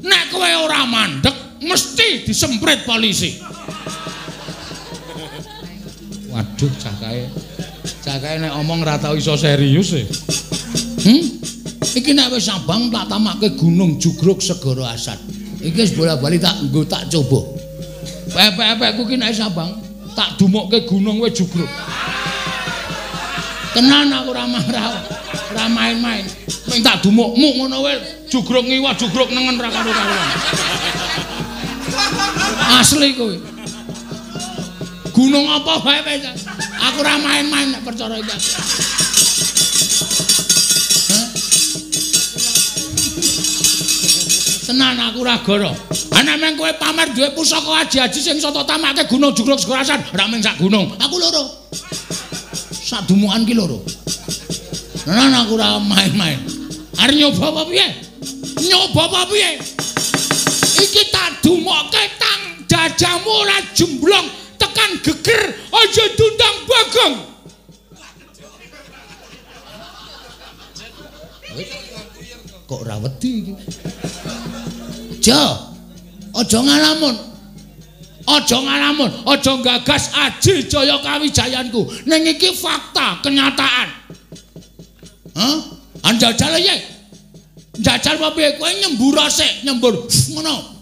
Nek kowe ora mandek mesti disemprit polisi. Waduh, cah kae. Cah kae nek omong ora tau iso serius e. Iki nek wis abang tak tamakke Gunung Jugruk Segara Asat. Iki wis bola-bali tak nggo tak coba. Epek-epekku ki nek wis abang tak dumukke gunung wis jugruk. Tenan aku ora marah, ora main-main. Ming tak dumukmu ngono wae jugruk ngiwa jugruk nengen ra karo-karuan. Asli kowe. Gunung apa wae wis. Aku ora main-main nek perkara iki. Tenan aku ora goro. Ana meng kowe pamer duwe pusaka aji-aji sing iso tok tamake Gunung Jugruk Segara Asat, ora mung sak gunung. Aku loro. Sak dumukan ki loro. Tenan aku ora main-main. Arep nyoba apa piye? Nyoba apa piye? Iki tak dumokke tang jajamu ora jemblong tekan geger aja diundang Bagong. Kok ora wedi iki? Jo, aja ngalamun. Aja ngalamun, aja gagas aji jaya kawijayanku. Ning iki fakta, kenyataan. Hah? Anjajal piye? Njajal apa piye? Kowe nyembur sik, nyembur ngono.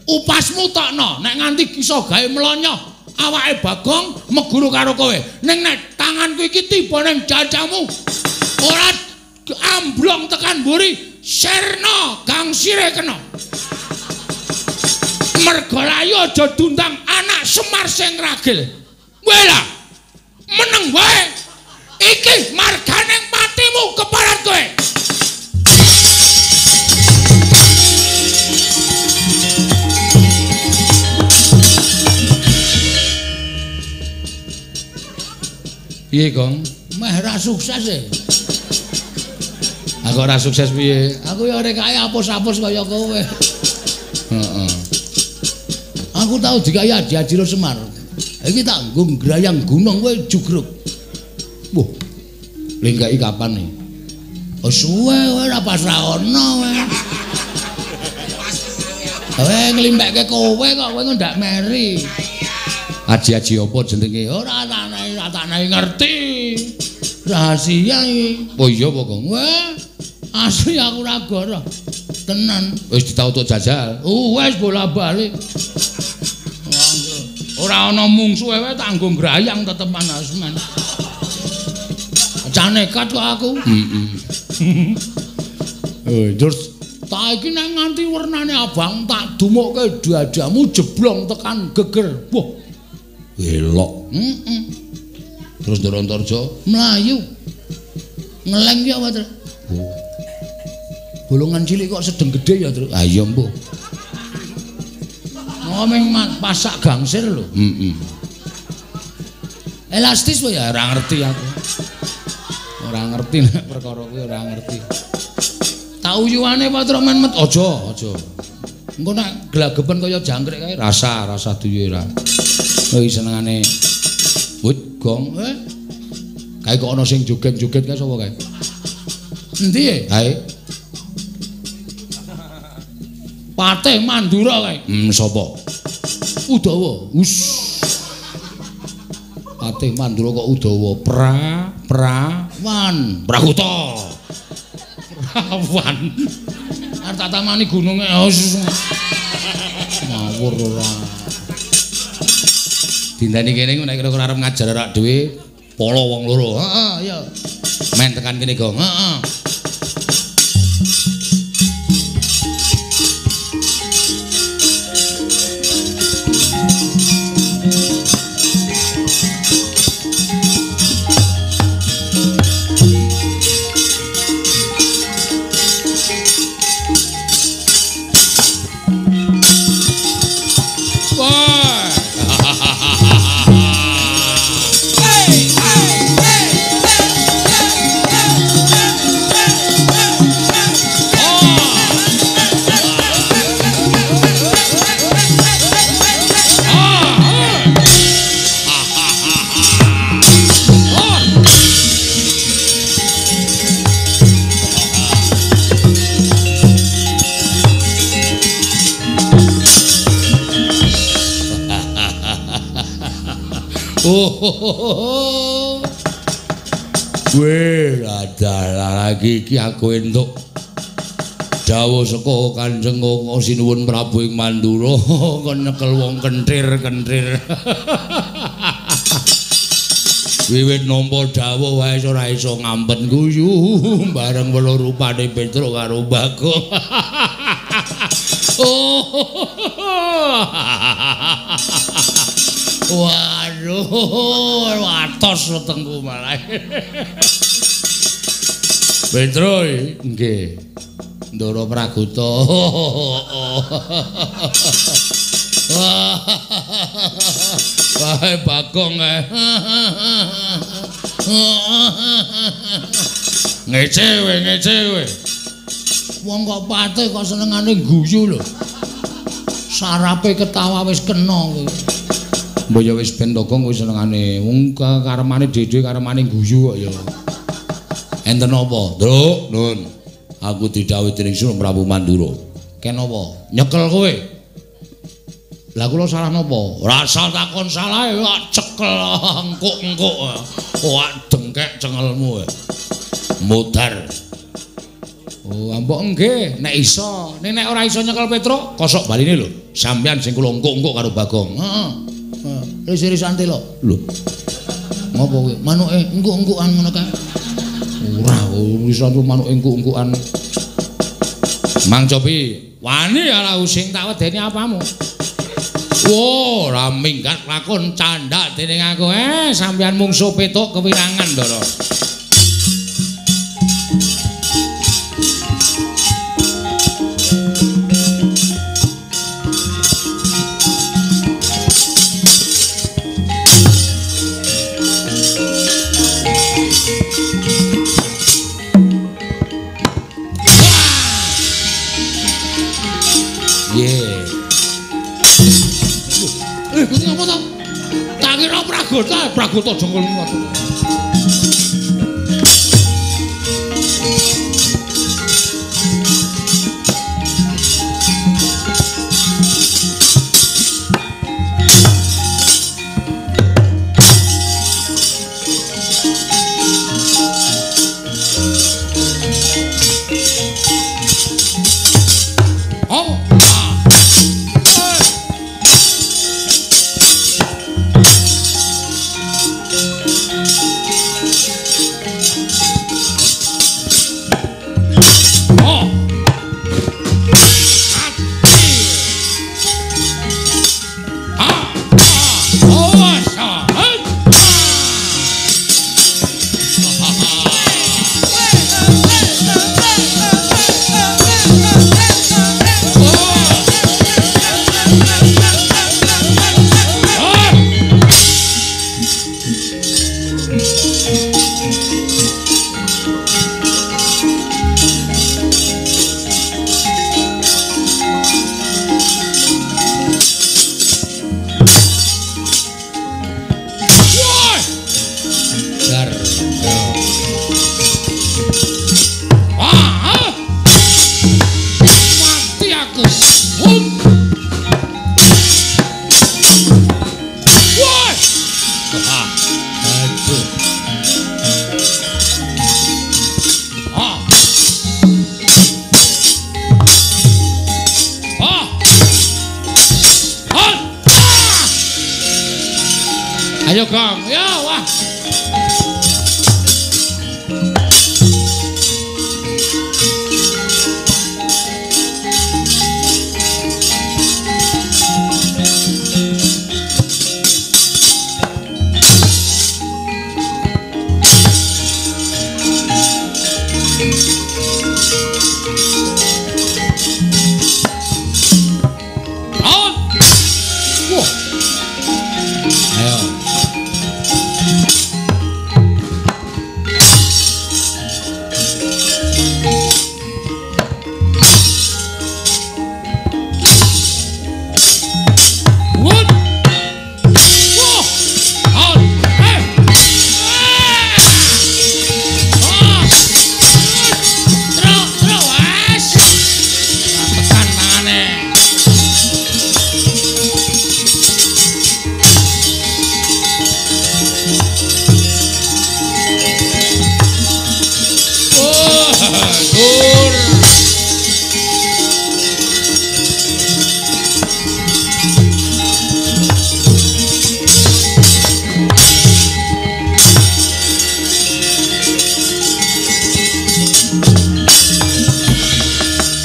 Upasmu tokno, nek nganti iso gawe mlonyoh awake Bagong meguru karo kowe. Ning nek tanganku iki tiba ning jajamu, ora amblong tekan mburi, sirna gangsire kena. Mergolayu aja diundang anak Semar sing ragil. Wela, meneng wae. Iki marganing patimu keparat kowe. Piye, Gong? Meh ra sukses e. Aku ora sukses piye? Aku ya ora kaya apus-apus kaya kowe. Heeh. Aku tau dikaya Aji-aji Semar. Iki tak nggo ngrayang gunung kowe jugruk. Wah. Lengkai kapan nih? Oh suwe kowe ora pas ra ono kowe. Kowe nglimpekke kowe kok kowe ndak meri. Aji-aji apa jenenge? Ora tak ngerti. Rahasia iki. Oh iya apa, Gong? Wah, asli aku ora goro. Tenan. Wis ditautuk jajal. Wis bola-bali. Ora ana mungsuhe wae tak nggo ngrayang tetepan asman. Cah nekat kok aku. Heeh. Terus tak iki nek nganti wernane abang tak dumukke dadamu jeblong tekan geger. Wah. Elok. Heeh. Terus Ndoro Antarja mlayu. Ngeleng ki apa, Tru? Oh. Bolongan cilik kok sedeng gedhe ya, Tru? Ah iya, mbuh. Ngomong pasak gangsir lho. Heeh. Elastis wae ya ora ngerti aku. Ora ngerti nek perkara kuwi ora ngerti. Tak uyuane apa Tru men met aja, aja. Engko nek glagepen kaya jangkrik kae rasa duwe ora. Kuwi senengane wit gong. Kae kok ana sing joget-joget kae sapa kae? Endi e? Kae. Patih Mandura kae. Sapa? Udawa. Us. Patih Mandura kok Udawa. Pra Prawan. Prakuta. Prawan. Arep tak tamani gununge. Ngawur ora. Dinteni kene nek kira-kira arep ngajar arak dhewe polo wong loro. Heeh, iya. Men tekan kene, Gong. Heeh. Oh. Weh, adalah lagi iki aku entuk dawuh saka Kanjeng Sinuwun Prabu ing Mandura kon nyekel wong kenthir-kenthir. Wiwit nampa dawuh wae ora iso ngampet guyu bareng weluh rupane Petruk karo Bagong. Oh. Waduh, watos wetengku malah. Petruk, nggih. Ndara Pragota. Wah, Bagong. Ngece we, ngece we. Wong kok pate kok senengane guyu lho. Sarape ketawa wis kena kowe. Mbok ya wis ben to, Gong, kowe senengane wong karemane dhewe karemane guyu kok ya. Enten apa? Ndruk, Nun. Aku didhawuhi dening Sunan Prabu Mandura. Ken apa? Nyekel kowe. Lah kula salah napa? Ora usah takon salahe, kok cekel engkuk-engkuk. Wah, dengkek cengelmu. Mudar. Oh, ambok nggih, nek iso. Nek ora iso nyekel Petruk, kosok baline lho. Sampeyan sing kula engkuk-engkuk karo Bagong. Heeh. Ris-risan telo. Lho. Ngopo kowe? Manuke engkuk-engkukan ngono kae. Ora, risan manuke engkuk-engkukan. Mang Copi, wani ala using tak wedeni apamu. Wo, ora minggat lakon candhak dening aku. Sampeyan mungsuh Petruk kewirangan, Ndara. Pragota jengkol ngono. Oh. Ayo Gong, ya wah.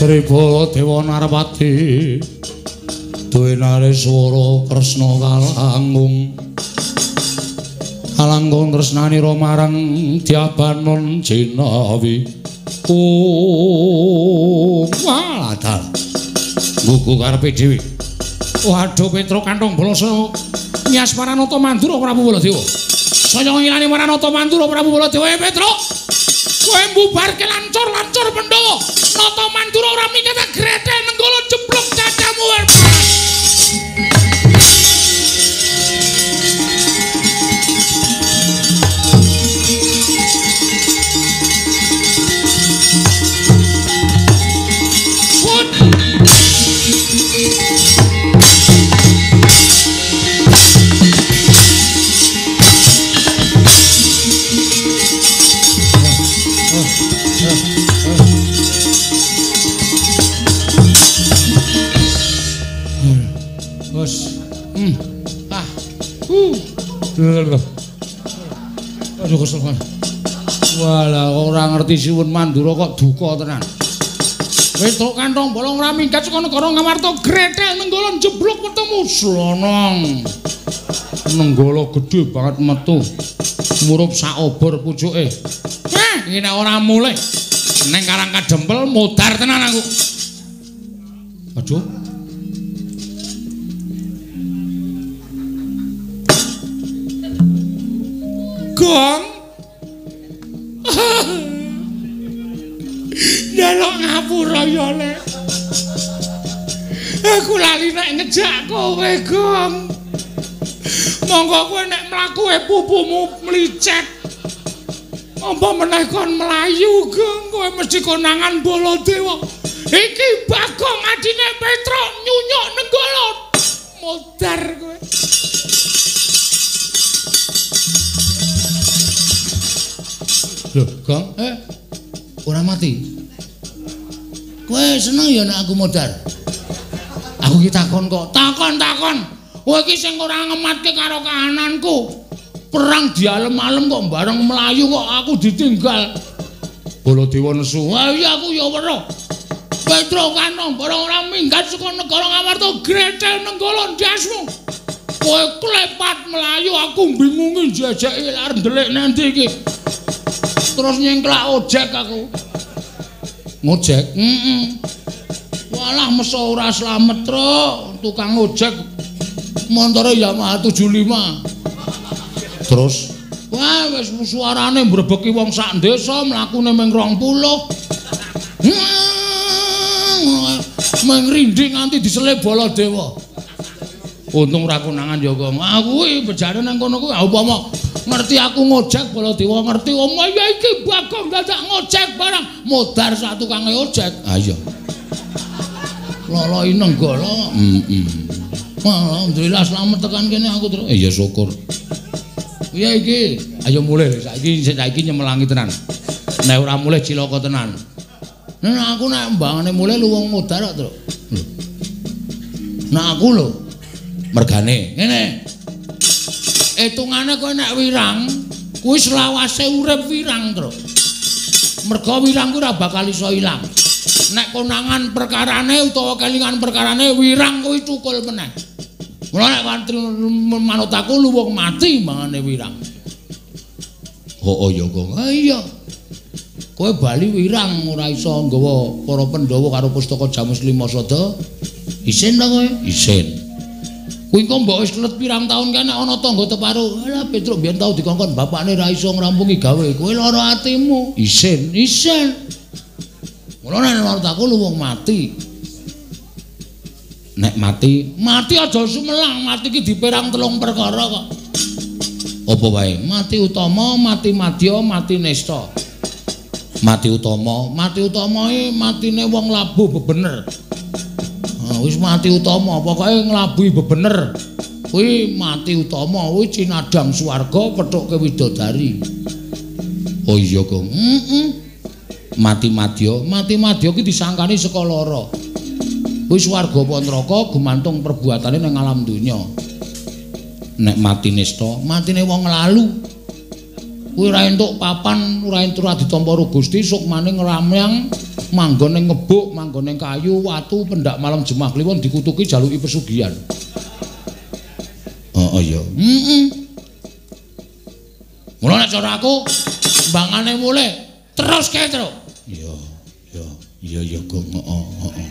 Jare Baladewa Narpati duwe nareswara Kresna kalangkung. Kalangkung tresnanira marang Dyabanon jinawi. Oh, walah. Gugu karepe dhewe. Waduh Petruk kantong boloso nyas Paranata Mandura Prabu Baladewa. Saya ngilani Paranata Mandura Prabu Baladewa. Petruk, kowe mbubarke lancur-lancur Pandhawa. Nata Mandura ora minggat grethel nenggala jeblok cacamu. Aduh kesel kan. Walah ora ngerti Siwun Mandura kok duka tenan. Petruk kantong bolong ora minggat saka negara Ngamarta grethel nenggala jeblok ketemu slonong. Nenggala gedhe banget metu. Murup sak obor pucuke. Heh, iki nek ora mulih ning Karang Kadempel modar tenan aku. Aduh. Gong. Njaluk ngapura ya, Lek. Aku lali nek ngejak kowe, Gong. Monggo kowe nek mlaku pupumu mlicet. Apa meneh kon mlayu, Gong? Kowe mesti konangan Baladewa. Iki Bagong adine Petruk nyunyuk nenggala. Modar kowe. Lho, Gong, ora mati. Kowe seneng ya nek aku modar? Aku ki takon kok. Takon-takon. Kowe iki sing ora ngematke karo kahananku. Perang dialem-alem kok bareng mlayu kok aku ditinggal. Baladewa nesu. Ha iya aku ya weruh. Petruk kanong bareng ora minggat saka negara Ngamarta grethel nenggala ndasmu. Kowe klepat mlayu aku bingungi jajake arep ndelik nanti iki. Terus nyengklak ojek aku. Ngojek? Heeh. Walah meso ora slamet, Truk. Tukang ojek montore Yamaha 75. Terus wah wis suarane mbrebeki wong sak desa mlakune ming 20. Ming rinding nganti diselip Baladewa. Untung ora konangan ya kok. Aku kuwi bejane nang kono kuwi upama ngerti aku ngojek Baladewa ngerti omah ya iki Bagong dadak ngojek barang modar sak tukange ojek. Ha iya. Loloi nenggala. Heeh. Alhamdulillah slamet tekan kene aku terus. Iya syukur. Piye iki? Ayo mulih saiki saiki nyemelangi tenan. Nek ora mulih cilaka tenan. Nek aku nek mbangane mulih luwung modar kok, Truk. Lho. Nek aku lho mergane ngene. Hitungane kowe nek wirang kuwi selawase urip wirang, Truk. Merga wirang kuwi ora bakal iso ilang. Nek konangan perkarane utawa kelingan perkarane wirang kuwi cukul meneh. Mula nek manut aku luwung mati mangane wirang. Oh ya kok. Ha iya. Kowe bali wirang ora iso nggawa para Pandhawa karo pustaka Jamus Lima Sada. Isin ta kowe? Isin. Kuwi kok mbok wis let pirang taun kene ana tangga teparo. Alah Petruk biyen tau dikongkon bapakne ra iso ngrampungi gawe. Kowe lara atimu. Isin, isin. Mula nek manut aku luwung mati. Nek mati, mati aja sumelang, mati iki diperang telung perkara kok. Apa wae? Mati utama, mati madya, mati nista. Mati utama, mati utama iki matine wong labuh bebener. Wis mati utama, pokoke nglabuhi bebener. Kuwi mati utama, kuwi cinadang swarga pethuke widodari. Oh iya, Gong. Heeh. Mati madya, mati madya ki disangkani saka lara. Kuwi swarga apa neraka gumantung perbuatane nang alam donya. Nek mati nista, matine wong lalu. Kuwi ora entuk papan, ora entuk ora ditampa karo Gusti, sukmane ngramyang Manggon ning ngebuk, manggon ning kayu, watu, pendak malam Jemah Kliwon dikutuki jaluki pesugihan. Oh iya. Heeh. Mula nek cara aku mbangane mulih teruske, Truk. Iya, iya, iya ya Gong, heeh, heeh.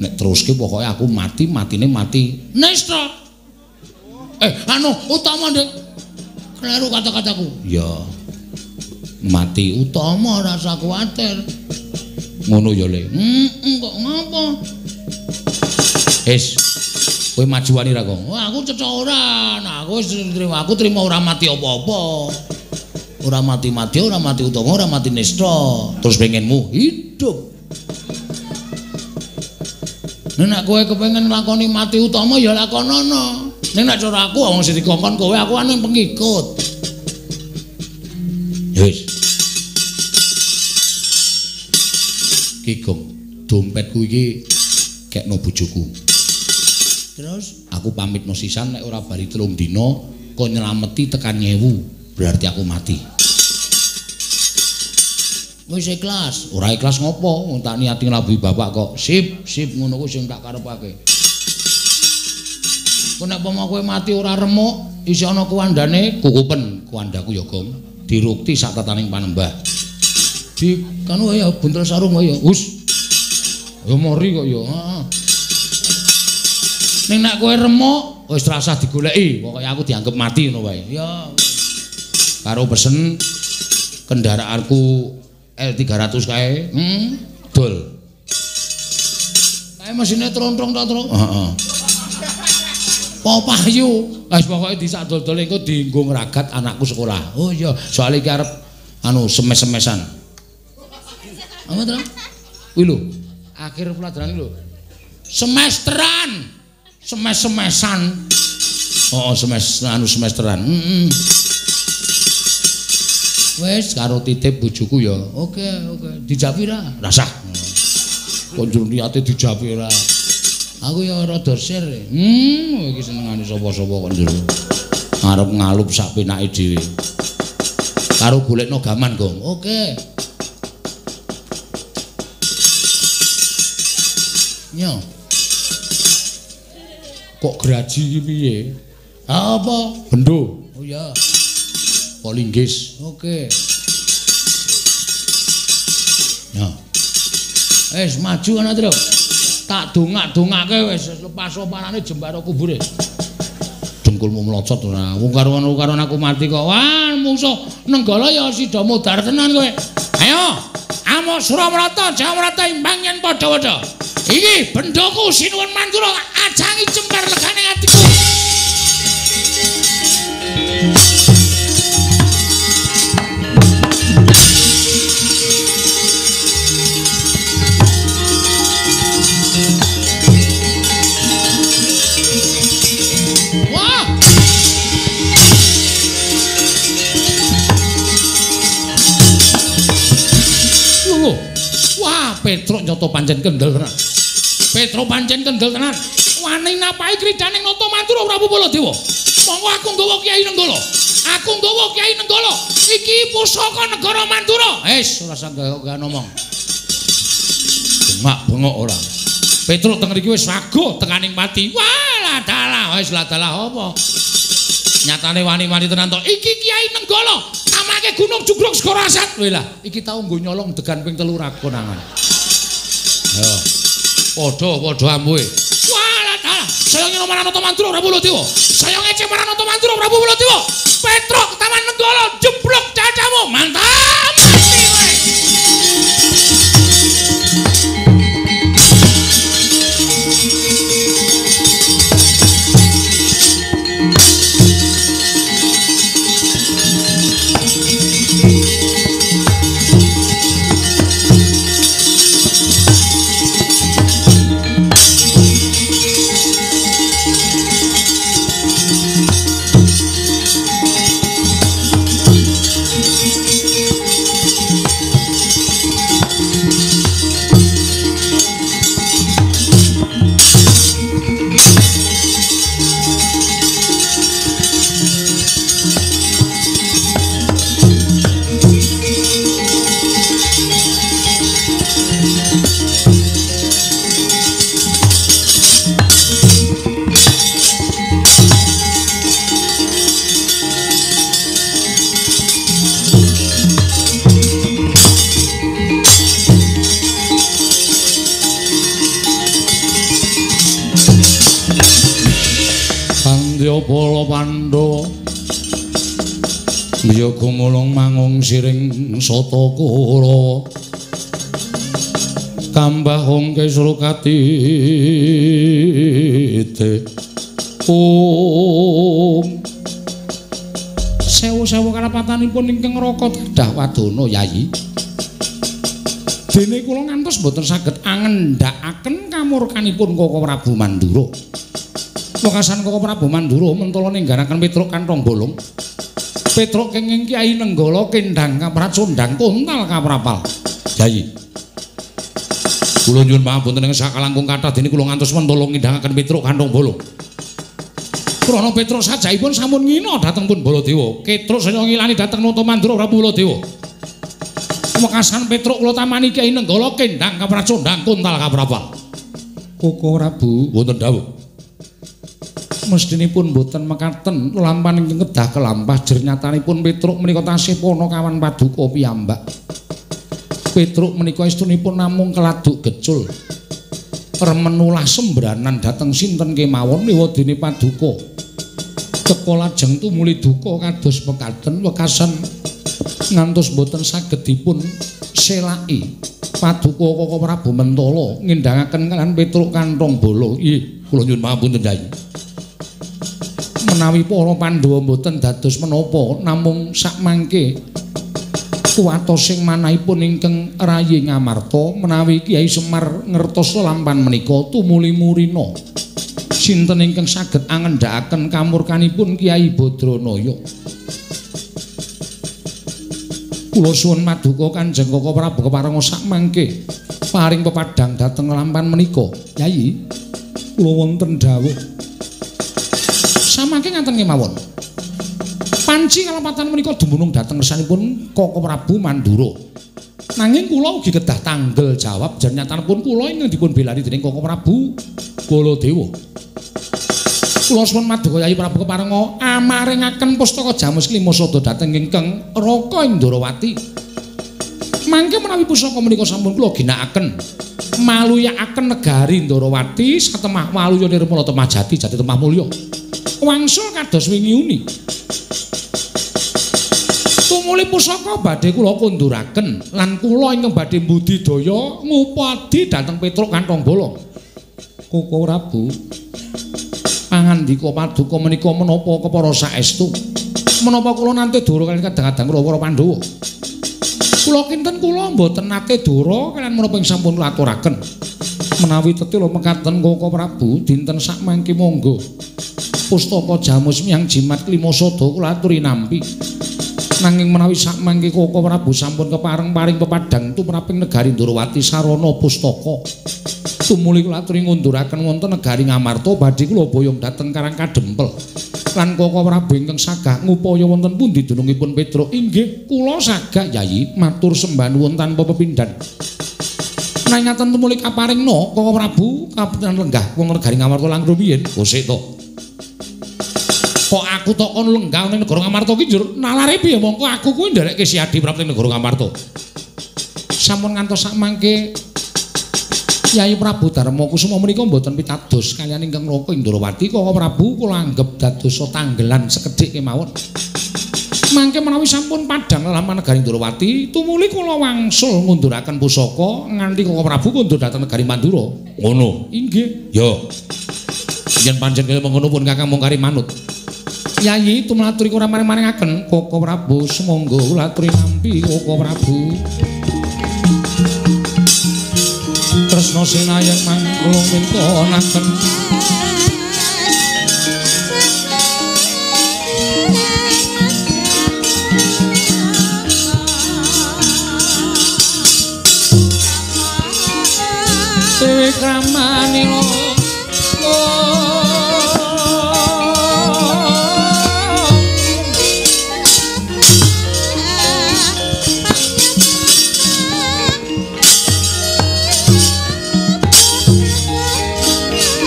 Nek teruske pokoke aku mati, matine mati nestra. Anu utama, Dik. Kleru kata-kataku. Iya. Mati utama rasa kuwatir. Ngono ya, Le. Heeh, kok ngapa? Wis. Kowe maju wani ra, Gong? Wah, aku cecok ora. Nah, aku wis trima, aku trima ora mati apa-apa. Ora mati-mati, ora mati utama, ora mati nestra. Terus pengenmu hidup. Nek kowe kepengin nglakoni mati utama ya lakonono. Ning nek cara aku wong sing dikongkon kowe, aku anu pengikut. Ya wis. Ki Gong, dompetku iki kekno bojoku. Terus aku pamitno sisan nek ora bari 3 dina kok nyelameti tekan 1000, berarti aku mati. Wis ikhlas. Ora ikhlas ngopo? Wong tak niati nglabuhi bapak kok. Sip, sip ngono kuwi sing tak karepake. Kok nek pomo kowe mati ora remuk, isih ana kuwandane, kukupen kuwandaku ya, Gong. Dirukti sak tataning panembah. Di kanu ya buntel sarung ya. Hus. Ya mori kok ya. Heeh. Ning nek kowe remuk wis rasah digoleki, pokoke aku dianggep mati ngono wae. Ya. Karo pesen kendaraanku L300 kae, dol. Kae mesine trontrong ta, Tru? Heeh. Payu. Wis pokoke disak dol-dol engko dienggo ngragat anakku sekolah. Oh iya, soalé iki arep anu semes-semesan. Apa, Tru? Kuwi lho, akhir pelajaran iki lho. Semesteran. Semes-semesan. Oh, anu semesteran. Heeh. Wis karo titip bojoku ya. Oke, oke. Dijapi ra? Rasah. Kok njur niate dijapi ra? Aku ya rada sir. Iki senengane sapa-sapa kok njur. Arep ngalup sak penake dhewe. Karo golekno gaman, Gong. Oke. Nyo. Kok graji iki piye? Apa? Bendo. Oh iya. Polinggis. Oke. Ya. Wis maju ana, Tru. Tak dongak-dongake wis lepas opanane jembaro kubure. Dengkulmu mlocot ora. Wong karo-karo aku mati kok. Wah, mungsuh Nenggala ya sida modar tenan kowe. Ayo, amuk Suramrata, Jawamrata imbang yen padha-padha. Iki bendoku Sinuwun Mandura ajangi jembar legane atiku. Wah. Lho. Wah, Petruk nyoto pancen kendel tenan. Petruk pancen kendel tenan. Wani napahi kridaning Nata Mandura Prabu Baladewa. Monggo aku nggawa Kyai Nenggala. Aku nggawa Kyai Nenggala. Iki pusaka negara Mandura. Wis ora usah gawe ngomong. Bengak bengok ora. Petruk teng mriki wis waguh tekaning pati. Wah, ladalah wis ladalah apa? Nyatane wani-wani tenan to. Iki Kyai Nenggala tamake Gunung Jugruk Segara Asat. Weh lah, iki tau nggo nyolong degan ping 3 ra konangan. Ayo. Padha-padha ampuhe. Wah, ladalah. Saya ngene marang Nata Mandura Prabu Baladewa. Saya ngece marang Nata Mandura Prabu Baladewa. Petruk Taman Nenggala jeblok dadamu. Mantap. Mati kowe. Nindya para Pandhawa biya gumulung mangung siring sata Kurawa tambah ongke srukatite om sewu-sewu karapatanipun ingkang raka tadah wadana Yayi. Dene kula ngantos mboten saged angendhakaken kamurkanipun Koko Prabu Mandura. Wekasan Koko Prabu Mandura mentala ninggaraken Petruk kanthong bolong. Petruk kenging Kyai Nenggala kendhang kapracondhang kontal kaprapal. Yayi, kula nyuwun pangapunten ing sakalangkung kathah dene kula ngantos mentala ngindhangaken Petruk kanthong bolong. Krana Petruk sajaipun sampun ngina dhateng pun Baladewa. Ketruk saya ngilani dhateng Nata Mandura Prabu Baladewa. Wekasan Petruk kula tamani Kyai Nenggala kendhang kapracondhang kontal kaprapal. Koko Prabu wonten dawuh. Mestinipun boten mekaten lelampahan ingkang kedah kelampah jernyatanipun Petruk menika tasih panakawan paduka piyambak. Petruk menika estunipun namung keladuk gecul. Remenulah sembranan dhateng sinten kemawon liwadene paduka. Teka lajeng tumuli duka kados mekaten wekasan ngantos boten saged dipun selaki. Paduka Koko Prabu Mentala ngindhangaken kaliyan Petruk kanthong bala. Nggih, kula nyuwun pangapunten Yayi. Menawi para Pandhawa mboten dados menapa namung sakmangke kuwatos sing manahipun ingkang rayi Ngamarta menawi Kyai Semar ngertos lelampahan menika tumuli murina sinten ingkang saged angendhakaken kamurkanipun Kyai Badranaya. Kula suwun maduka Kanjeng Koko Prabu keparenga sakmangke paring pepadhang dhateng lelampahan menika. Yayi, kula wonten dawuh. Samangke ngaten kemawon. Panci kalepatan menika dumunung dhateng ngersanipun Koko Prabu Mandura. Nanging kula ugi kedah tanggel jawab jernyatanipun kula ingkang dipun belani dening Koko Prabu Baladewa. Kula suwun maduka Yayi Prabu keparenga amaringaken pustaka Jamus Klima Sada dhateng ingkang Raka Indrawati. Mangke menawi pusaka menika sampun kula ginakaken maluyakaken negari Ndrawati satemah waluya nirmala temah jati jati temah mulya. Wangsul kados wingi uni. Tumuli pusaka badhe kula konduraken lan kula ingkang badhe mbudidaya ngupadi dhateng Petruk kanthong bolong. Koko Prabu, pangandika paduka menika menapa kepara saestu? Menapa kula nate dora kaliyan kadang-kadang kula para Pandhawa? Kula kinten kula mboten nate dora kaliyan menapa ing sampun kula aturaken. Menawi tetila mekaten Koko Prabu dinten sakmangke monggo. Pustaka Jamus Miang Jimat Klima Sada kula aturi nampi. Nanging menawi sakmangke Koko Prabu sampun kepareng paring pepadhang tumraping negari Ndrawati sarana pustaka. Tumuli kula aturi ngunduraken wonten negari Ngamarta badhe kula boyong dhateng Karang Kadempel. Lan Koko Prabu ingkang sagah ngupaya wonten pundi dunungipun Petruk? Inggih, kula sagah Yayi matur sembah nuwun tanpa pepindhan. Nanging ngaten tumuli kaparingna Koko Prabu kapitan lenggah wonten negari Ngamarta langkung rumiyin. Kosek to. Kok aku tok kon lenggah ning negara Ngamarta ki njur nalare piye mongko aku kuwi nderekke Siadi Prabu ning negara Ngamarta. Sampun ngantos sakmangke Kyai Prabu Darma Kusuma menika mboten pitados kaliyan ingkang Raka Indrawati. Koko Prabu kula anggep dados tanggelan sekedhik kemawon. Mangke menawi sampun padhang lelampahan negari Ndrawati, tumuli kula wangsul ngunduraken pusaka nganti Koko Prabu kondur dhateng negari Mandura. Ngono. Inggih. Ya. Yen pancen kaya mengono pun Kakang mung kari manut. Yayi tumlaturi kula maring-maringaken Koko Prabu sumangga kula aturi nampi Koko Prabu. Tresna sinayan mangkula mintonaken Dewi Kramanila.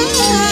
Yeah.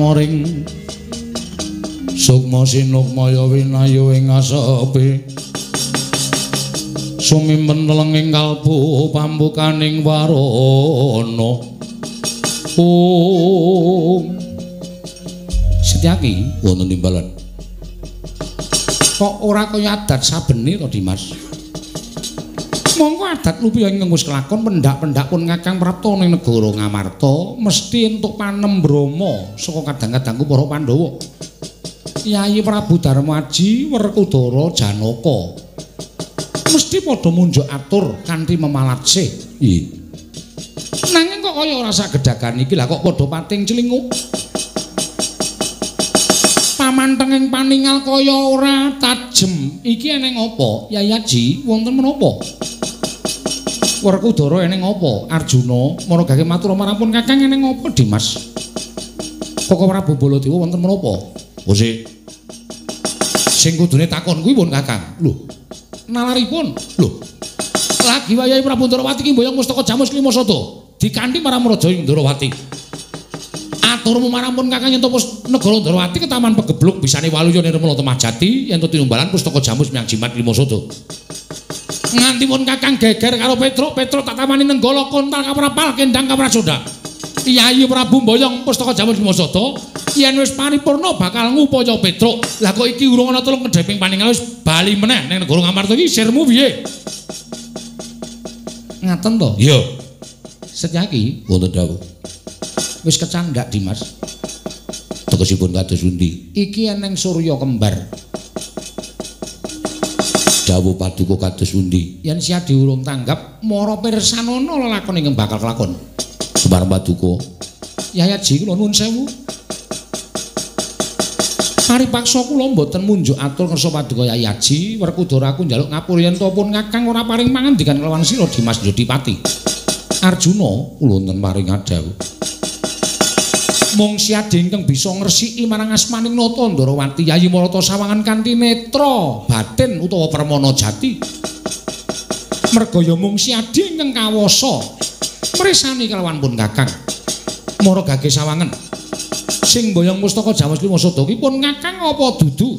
Pamoring sukma sinukmaya winayu ing asepi sumimpen lenging kalbu pambukaning warana. Om Setyaki wonten timbalan. Kok ora kaya adat sabene to Dimas? Mongko adat lupiya ingkang wis kelakon pendak-pendak pun Kakang prapta ning negara Ngamarta mesti entuk panembrama saka kadang-kadangku para Pandhawa. Yayi Prabu Darmaji, Werkudara, Janaka mesti padha munjuk atur kanthi memalatse. Iya. Nanging kok kaya ora sagedagan iki lah kok padha pating clinguk. Pamantenging paningal kaya ora tajem. Iki eneng apa? Yayi Aji, wonten menapa? Werkudara eneng apa? Arjuna maragake matur marang Kakang eneng apa Dimas? Koko Prabu Baladewa wonten menapa? Sik. Sing kudune takon kuwi pun Kakang. Lho. Nalaripun. Lho. Lagi wayahe Prabu Ndrawati ki mboyong mustaka Jamus Lima Sada. Dikanthi marang Raja Ndrawati. Aturmu marang pun Kakang yen to negara Ndrawati ketaman pegebluk bisane waluya nirmala temah jati yen to tinumbalan pustaka Jamus miang jimat Lima Sada. Nganti pun Kakang geger karo Petruk, Petruk tak tamani nenggala kontal kaprapal kendang kaprasoda. Yayi Prabu mboyong pustaka Jamus Lima Sada yen wis paripurna bakal ngupaya Petruk. Lah kok iki urung ana telung kedheping paningal wis bali meneh ning negara Ngamarta iki sirmu piye? Ngaten to? Iya. Setyaki wonten dawuh. Wis kecandhak Dimas. Tegesipun kados pundi? Iki eneng surya kembar. Dawuh paduka kados pundi? Yen siadi urung tanggap, mara pirsanana lelakon ingkang bakal kelakon. Sembarang paduka. Yayi Aji kula nuwun sewu. Paripaksa kula mboten munjuk atur kersa paduka Yayi Aji, Werkudara aku njaluk ngapura yen to pun Kakang ora paring pangandikan kelawan sira Dimas Jodipati. Arjuna kula wonten paring adhawuh. Mung siade ingkang bisa ngresiki marang asmaning Nata Ndrawati Yayi Marata sawangan kanthi netra batin utawa permana jati. Merga ya mung siade ingkang kawasa mresani kelawan pun Kakang. Mara gage sawangan sing mboyong pustaka Jamus Lima Sada ki pun Kakang apa dudu?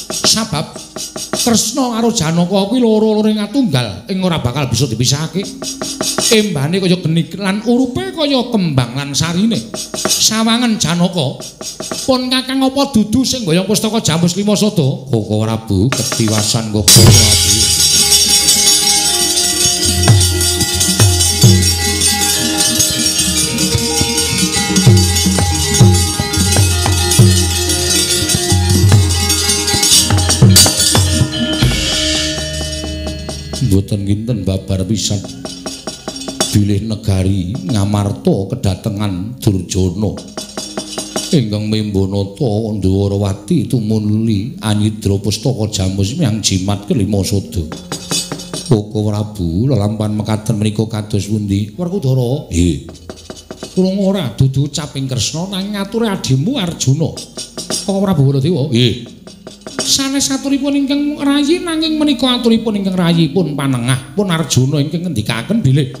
Sabab Kresna karo Janaka kuwi loro-lorone ngatunggal ing ora bakal bisa dipisahake. Embane kaya geni lan urupe kaya kembang lan sarine. Sawangan Janaka pun Kakang apa dudu sing mboyong pustaka Jamus Lima Sada? Koko Prabu ketiwasan Koko Prabu. Mboten kinten babar pisan. Bilih negari Ngamarta kedatengan Durjana ingkang membanata Ndwarawati tumuli anyidra pustaka Jamus miang jimat kelima sada. Koko Prabu lelampahan mekaten menika kados pundi? Werkudara. Nggih. Krungu ora dudu ucaping Kresna nanging ngature adimu Arjuna. Koko Prabu Baladewa. Nggih. Sanes aturipun ingkang rayi nanging menika aturipun ingkang rayi pun panengah pun Arjuna ingkang ngendikaken bilih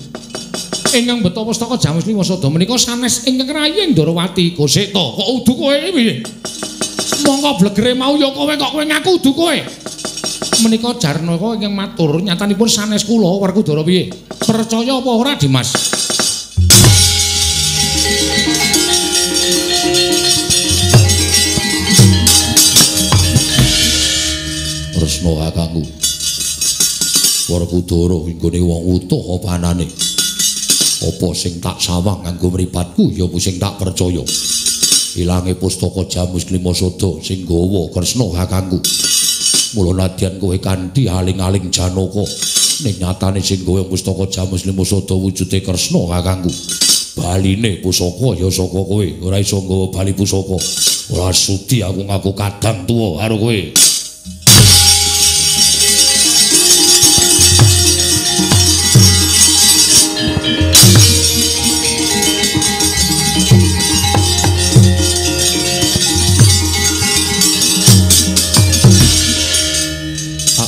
ingkang beto pustaka Jamus Lima Sada menika sanes ingkang rayi Ndrawati. Gosek to kok udu kowe piye? Mongko blegere mau ya kowe kok kowe ngaku udu kowe. Menika Jarnaka ingkang matur nyatanipun sanes kula Werkudara piye? Percaya apa ora Dimas? Kresna kakangku. Werkudara nggone wong utuh apa anane? Apa sing tak sawang nganggo mripatku ya apa sing tak percaya. Ilange pustaka Jamus Lima Sada sing gawa Kresna kakangku. Mula nadyan kowe kanthi aling-aling Janaka ning nyatane sing gawa pustaka Jamus Lima Sada wujude Kresna kakangku. Baline pusaka ya saka kowe, ora iso nggawa bali pusaka. Ora sudi aku ngaku kadang tuwa karo kowe.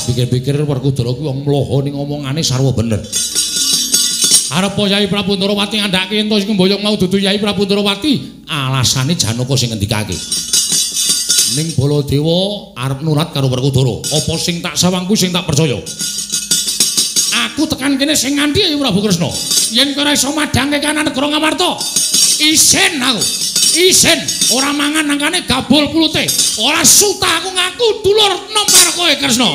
Pikir-pikir Werkudara kuwi wong mloho ning omongane sarwa bener. Arep Yai Prabu Ndorowati ngandhake yen to sing mboyong mau dudu Yai Prabu Ndorowati, alasane Janaka sing ngendikake. Ning Baladewa arep nurat karo Werkudara. Apa sing tak sawang kuwi sing tak percaya. Aku tekan kene sing nganti Yai Prabu Kresna. Yen kowe ora iso madhangke kanan negara Ngamarta, isin aku. Isin ora mangan nangkane gabul pulute. Ora suta aku ngaku dulur nom karo kowe Kresna.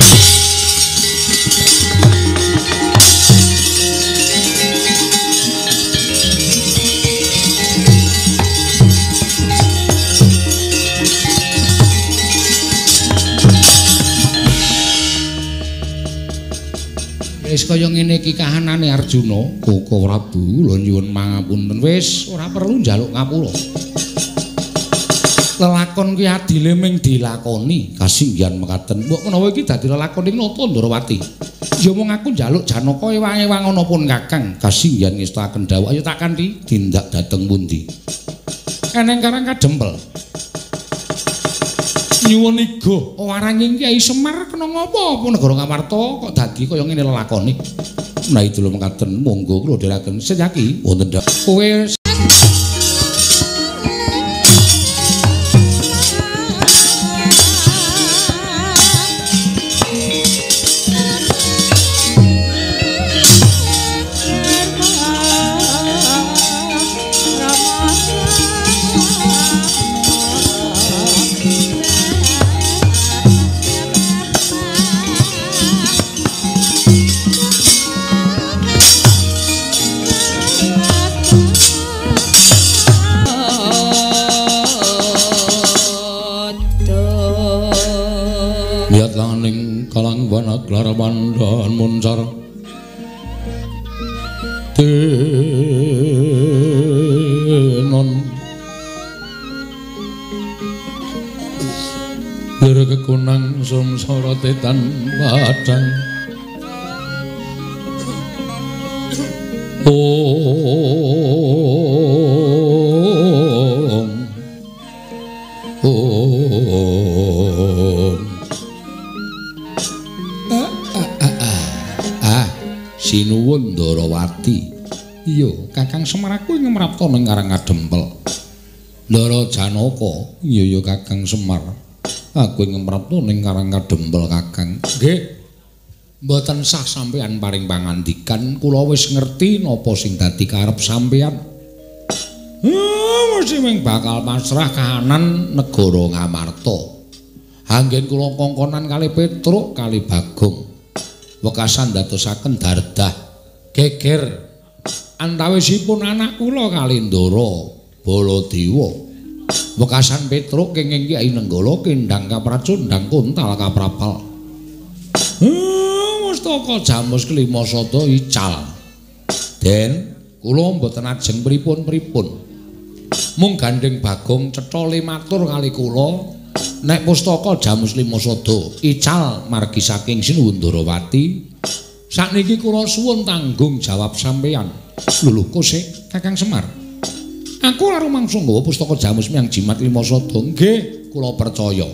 Wis kaya ngene iki kahanane Arjuna, Koko Prabu kula nyuwun pangapunten. Wis ora perlu njaluk ngapura. Lelakon ki adile ming dilakoni, kasinggihan mekaten. Mbok menawa iki dadi lelakon ing Nata Ndorowati. Ya mung aku njaluk Janaka ewang-ewang ana pun Kakang, kasinggihan ngestakaken dawuh. Ayo tak kanthi tindak dhateng pundi? Eneng Karang Kadempel. Nyuwun iga waranging Kyai Semar kena ngapa apa negara Ngamarta kok dadi kaya ngene lelakone. Menawi dulur mekaten monggo kula dherekaken sejaki wonten kowe. Klarmandan muncar tenon lir kekunang sumsara tetan padang om om. Sinuwun Ndorowati. Iya, Kakang Semar aku ing mrapta ning Karang Kadempel. Ndara Janaka. Iya ya Kakang Semar. Aku ing mrapta ning Karang Kadempel Kakang. Nggih. Mboten sah sampeyan paring pangandikan, kula wis ngerti napa sing dadi karep sampeyan. Mesti ming bakal pasrah kahanan negara Ngamarta. Anggen kula kongkonan kali Petruk kali Bagong. Wekasan dadosaken dardah geger antawisipun anak kula kali Ndara Baladewa. Wekasan Petruk kenging Kyai Nenggala kendang kapracundang kontal kaprapal. Mustaka jamus kelima sada ical. Den kula mboten ajeng pripun-pripun. Mung gandeng Bagong cetha le matur kali kula nek pustaka jamus lima sada ical margi saking Sinuwun Ndorowati sakniki kula suwun tanggung jawab sampeyan. Lho kose Kakang Semar, aku ora rumangsa nggawa pustaka jamus miyang jimat lima sada. Nggih kula percaya.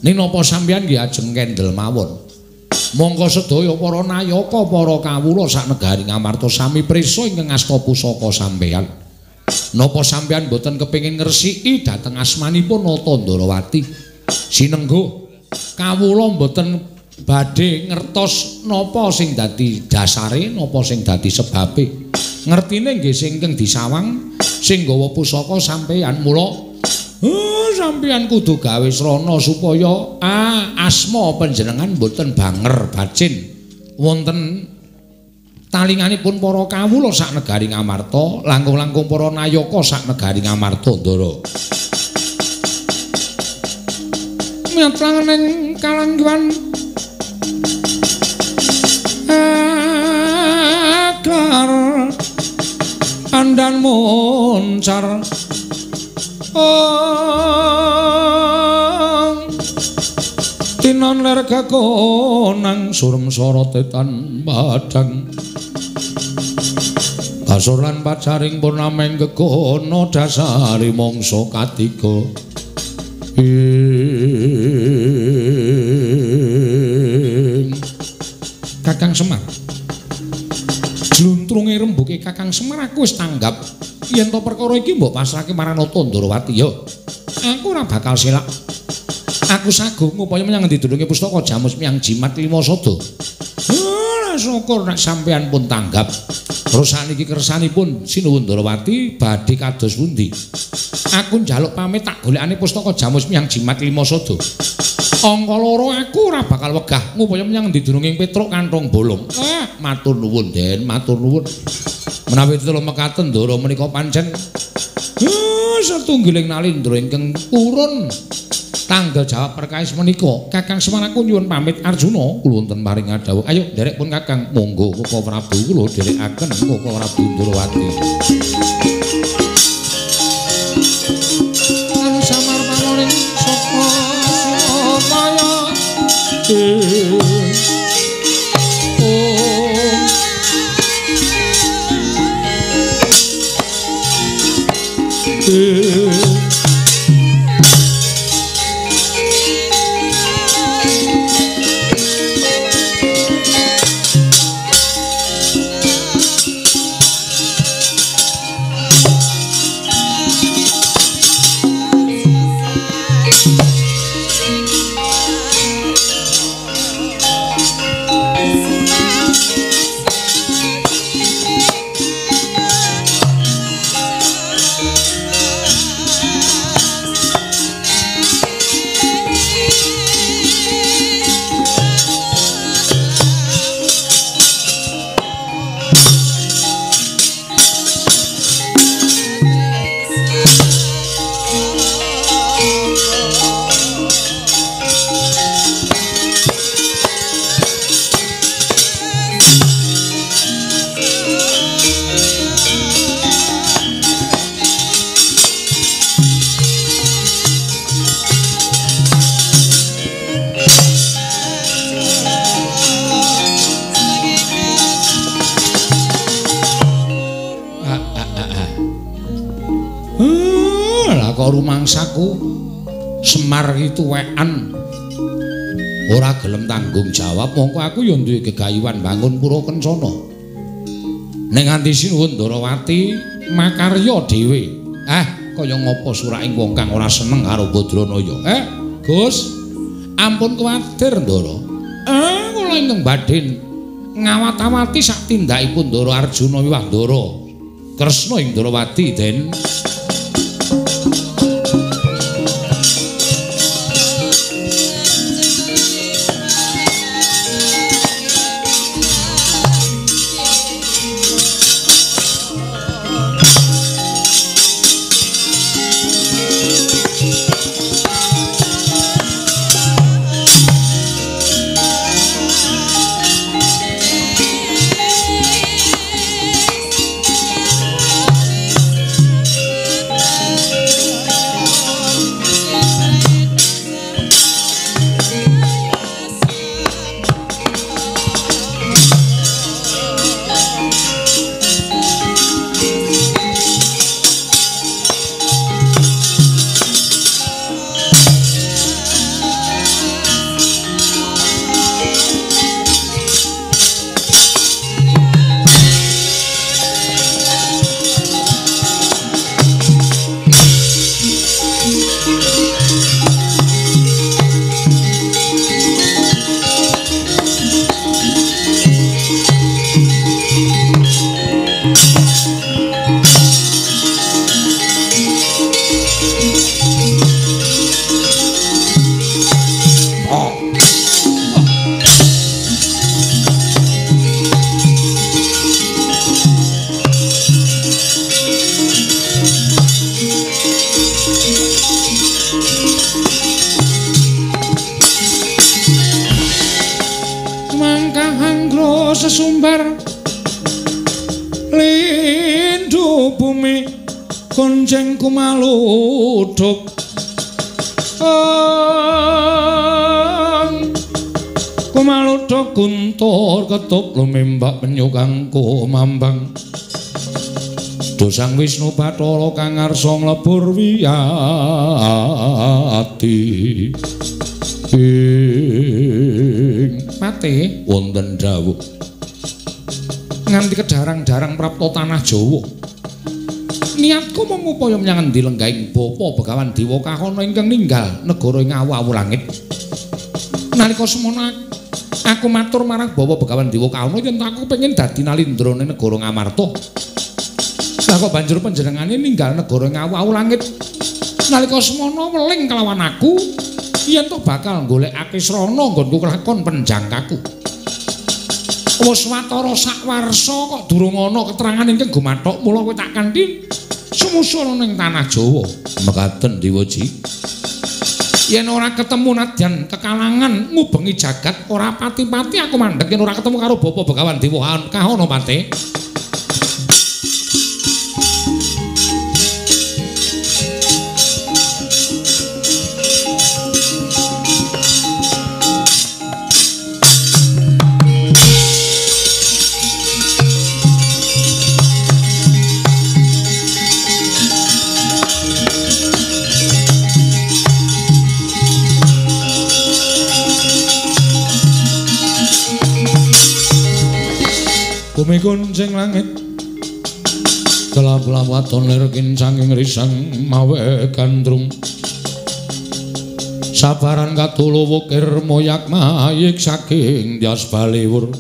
Ning napa sampeyan nggih ajeng kendel mawon? Mongko sedaya para nayaka para kawula sak negari Ngamarta sami prisa ingkang asta pusaka sampeyan. Napa sampeyan mboten kepengin ngresiki dhateng asmanipun Nata Ndorowati? Sinengguh kawula mboten badhe ngertos napa sing dadi dasare, napa sing dadi sebabe. Ngertine nggih sing ingkang disawang sing nggawa pusaka sampeyan. Mula sampeyan kudu gawe srana supaya asma panjenengan mboten banger bacin wonten talinganipun para kawula sak negari Ngamarta, langkung-langkung para nayaka sak negari Ngamarta. Ndara miyat ning kalangguan akar andan moncar ong tinon ler kakonang surem sorote tan padang kasur lan pacaring purnameng gegono dasari mangsa katiga ing Kakang Semar. Jluntrunge rembulan rembuke Kakang Semar aku wis tanggap. Yen to perkara iki mbok pasrahke marang Nata Ndrawati ya. Aku ora bakal selak. Aku saguh ngupaya menyang ngendi dununge pustaka Jamus Miang Jimat Lima Sada. Ora syukur nek sampeyan pun tanggap. Terus sakniki kersanipun Sinuwun Ndrawati badhe kados pundi? Aku njaluk pamit tak golekane pustaka Jamus Miang Jimat Lima Sada. Angka loro aku ora bakal wegah ngupaya menyang ngendi dununge Petruk kantong bolong. Matur nuwun, Den, matur nuwun. Menawi tetela mekaten Ndara menika pancen setunggiling nalindra ingkang purun tanggel jawab perkawis menika. Kakang Semar aku nyuwun pamit Arjuna kula wonten paring dawuh. Ayo nderek pun Kakang, monggo Koko Prabu kula dherekaken Koko Prabu Ndrawati. Lan samar pamoring saka Sinamaya. Rumangsaku Semar iki tuwekan ora gelem tanggung jawab, mongko aku ya duwe gegayuhan bangun pura kencana. Ning nganti Sinuwun Ndrawati makarya dhewe. Kaya ngapa suraking wong kang ora seneng karo Badranaya? Gus, ampun kuwatir Ndara. Kula ingkang badhe ngawat-awati sak tindakipun Ndara Arjuna wiwah Ndara Kresna ing Ndrawati, Den. Sesumbar lindu bumi konjeng kumaluduk kumaluduk guntur ketup lumimbak penyu kang kumambang dosang Wisnu Bathara kang ngarsa nglebur wiyati ing pate wonten dawuh. Nganti kedarang-darang prapta tanah Jawa. Niatku mung upaya menyang endi lenggahing Bapa Begawan Dewa Kahana ingkang ninggal negara ing awu-awu langit. Nalika semono aku matur marang Bapa Begawan Dewa Kahana yen aku kepengin dadi nalindrane negara Ngamarta. Lah kok banjur panjenengane ninggal negara ing awu-awu langit. Nalika semono weling kelawan aku yen to bakal golekake srana nggonku kelakon penjangkaku. Wis watara sak warsa kok durung ana keterangan ingkang gumathok, mula kowe tak kanthi sumusul ning tanah Jawa. Mekaten Dewaji. Yen ora ketemu nadyan kekalangan ngubengi jagat ora pati-pati aku mandheg yen ora ketemu karo Bapa Begawan Dewa Kahana Pate. Bumi kuncing langit kelap-kelap waton lir kincanging risang mawe gandrung sabaran katulu wukir moyak mayik saking dyas baliwur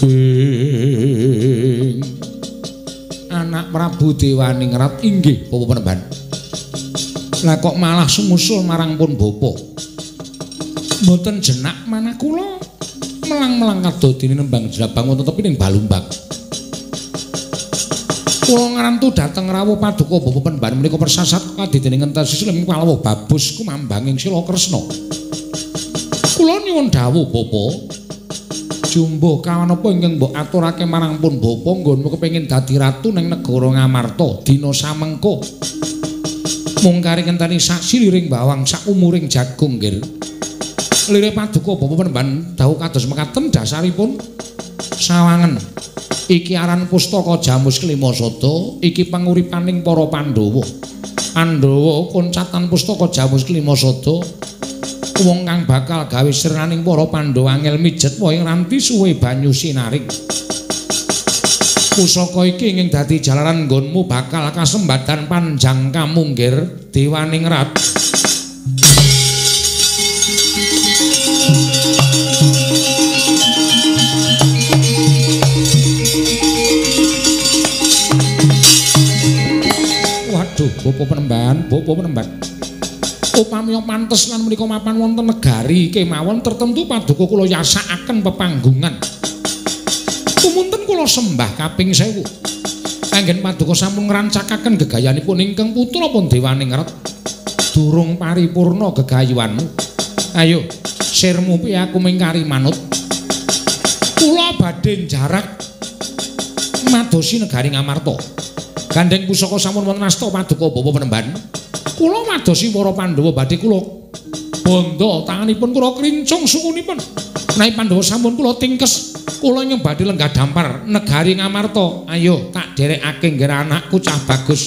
ing anak Prabu Dewaningrat inggih Bapak Penemban. Lah kok malah sumusul marang pun bapa. Mboten jenak manah kula melang-melang kadodene nembang jrabang wonten tepi ning Balumbang. Kula ngrantu dhateng rawuh paduka Bapak Penemban menika persasat kadidene ngentesi silim kalawuh babus kumambanging sila Kresna. Kula nyuwun dawuh Bapak. Jumbuh kawan apa ingkang mbok aturake marang pun bapa nggonmu kepengin dadi ratu ning negara Ngamarta dina samengko. Mung kari ngenteni saksi liring bawang sak umuring jagung nggir. Lire paduka Bapak Penemban dawuh kados mekaten dasaripun sawangen. Iki aran pustaka Jamus Kelima Sada, iki panguripaning para Pandhawa. Pandhawa koncatan pustaka Jamus Kelima Sada wong kang bakal gawe sirnaning para Pandhawa angel mijet wae ranti suwe banyu sinaring. Pusaka iki ingkang dadi jalaran nggonmu bakal kasembadan panjang kamunggir Dewaningrat. Waduh, Bapak Penemban, Bapak Penemban. Upami pantes lan menika mapan wonten negari kemawon tertentu paduka kula yasakaken pepanggungan. Tumunten kula sembah kaping 1000. Anggen paduka sampun ngrancakaken gegayanipun ingkang putra pun Dewaningrat. Durung paripurna gegayuhanmu. Ayo, sirmu piye aku mingkari manut. Kula badhe njarak madosi negari Ngamarta. Gandeng pusaka sampun wonten asta paduka Bapak Penemban. Kula madosi para Pandhawa badhe kula bandha tanganipun kula krincung sukunipun. Menawi Pandhawa sampun kula tingkes, kula ingkang badhe lenggah dampar negari Ngamarta. Ayo tak dherekake nggih anakku cah bagus.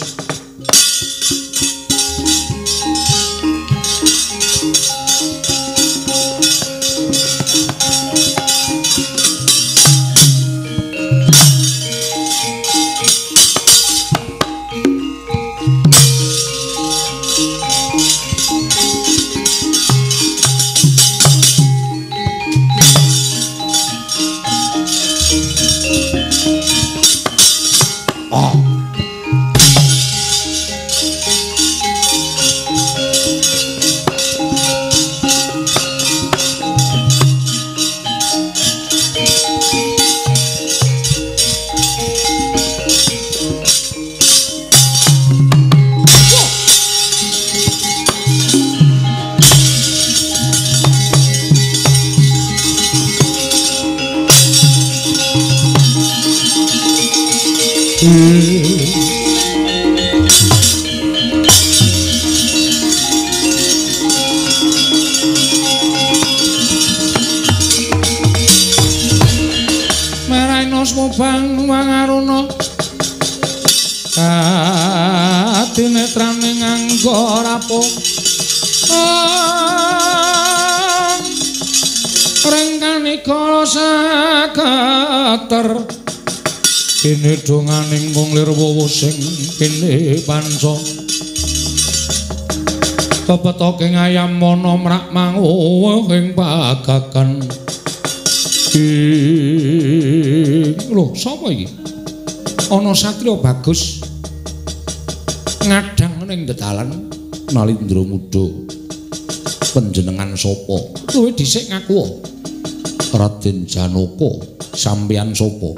Rengkanika saketer Kene donganing wong lir wowo sing kene panca. Kepetoke ngayam ana mrak manguwuh ing pagagan. Lho, sapa iki? Ana satriya bagus ngadang ning dedalan Nalindra Muda. Panjenengan sapa? Kowe dhisik ngaku. Raden Janaka, sampeyan sapa?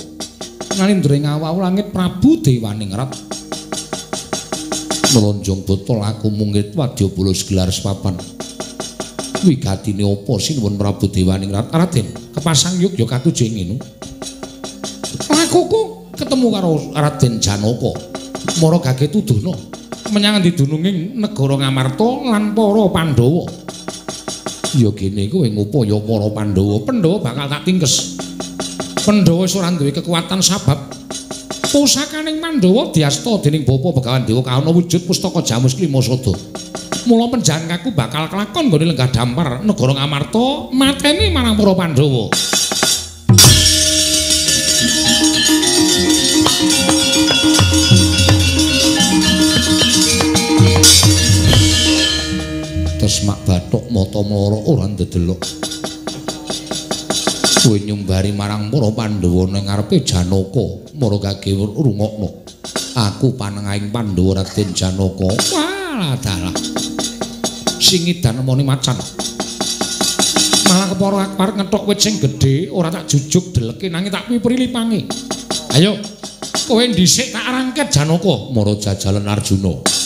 Nalindra ing awau langit Prabu Dewaningrat. Mlonjong botol aku mungit wadyabala gelar sepapan. Wigatine apa sinuwun Prabu Dewaningrat? Raden, kepasang yuk ya katuju ngene. Lakuku ketemu karo Raden Janaka. Mara gage tuduhna menyang endi dununging negara Ngamarta lan para Pandhawa. Ya gene kowe ngupaya para Pandhawa, Pandhawa bakal tak tingkes. Pandhawa wis ora duwe kekuatan sabab pusakaning Pandhawa diasta dening Bapa Begawan Dewa kaana wujud pustaka Jamus Klimasada. Mula penjangkaku bakal kelakon nggone lenggah dampar negara Ngamarta mateni marang para Pandhawa. Tesmak bathuk mata mloro ora ndedelok. Kowe nyumbari marang para Pandhawa ning ngarepe Janaka, mara gage rungokno. Aku panengahing Pandhawa Raden Janaka. Walah dalah. Sing edan nemoni macan. Malah kepara aku arep ngethok wit sing gedhe, ora tak jujuk deleke nanging tak pipri lipange. Ayo, kowe dhisik tak rangket Janaka, mara jajalan Arjuna.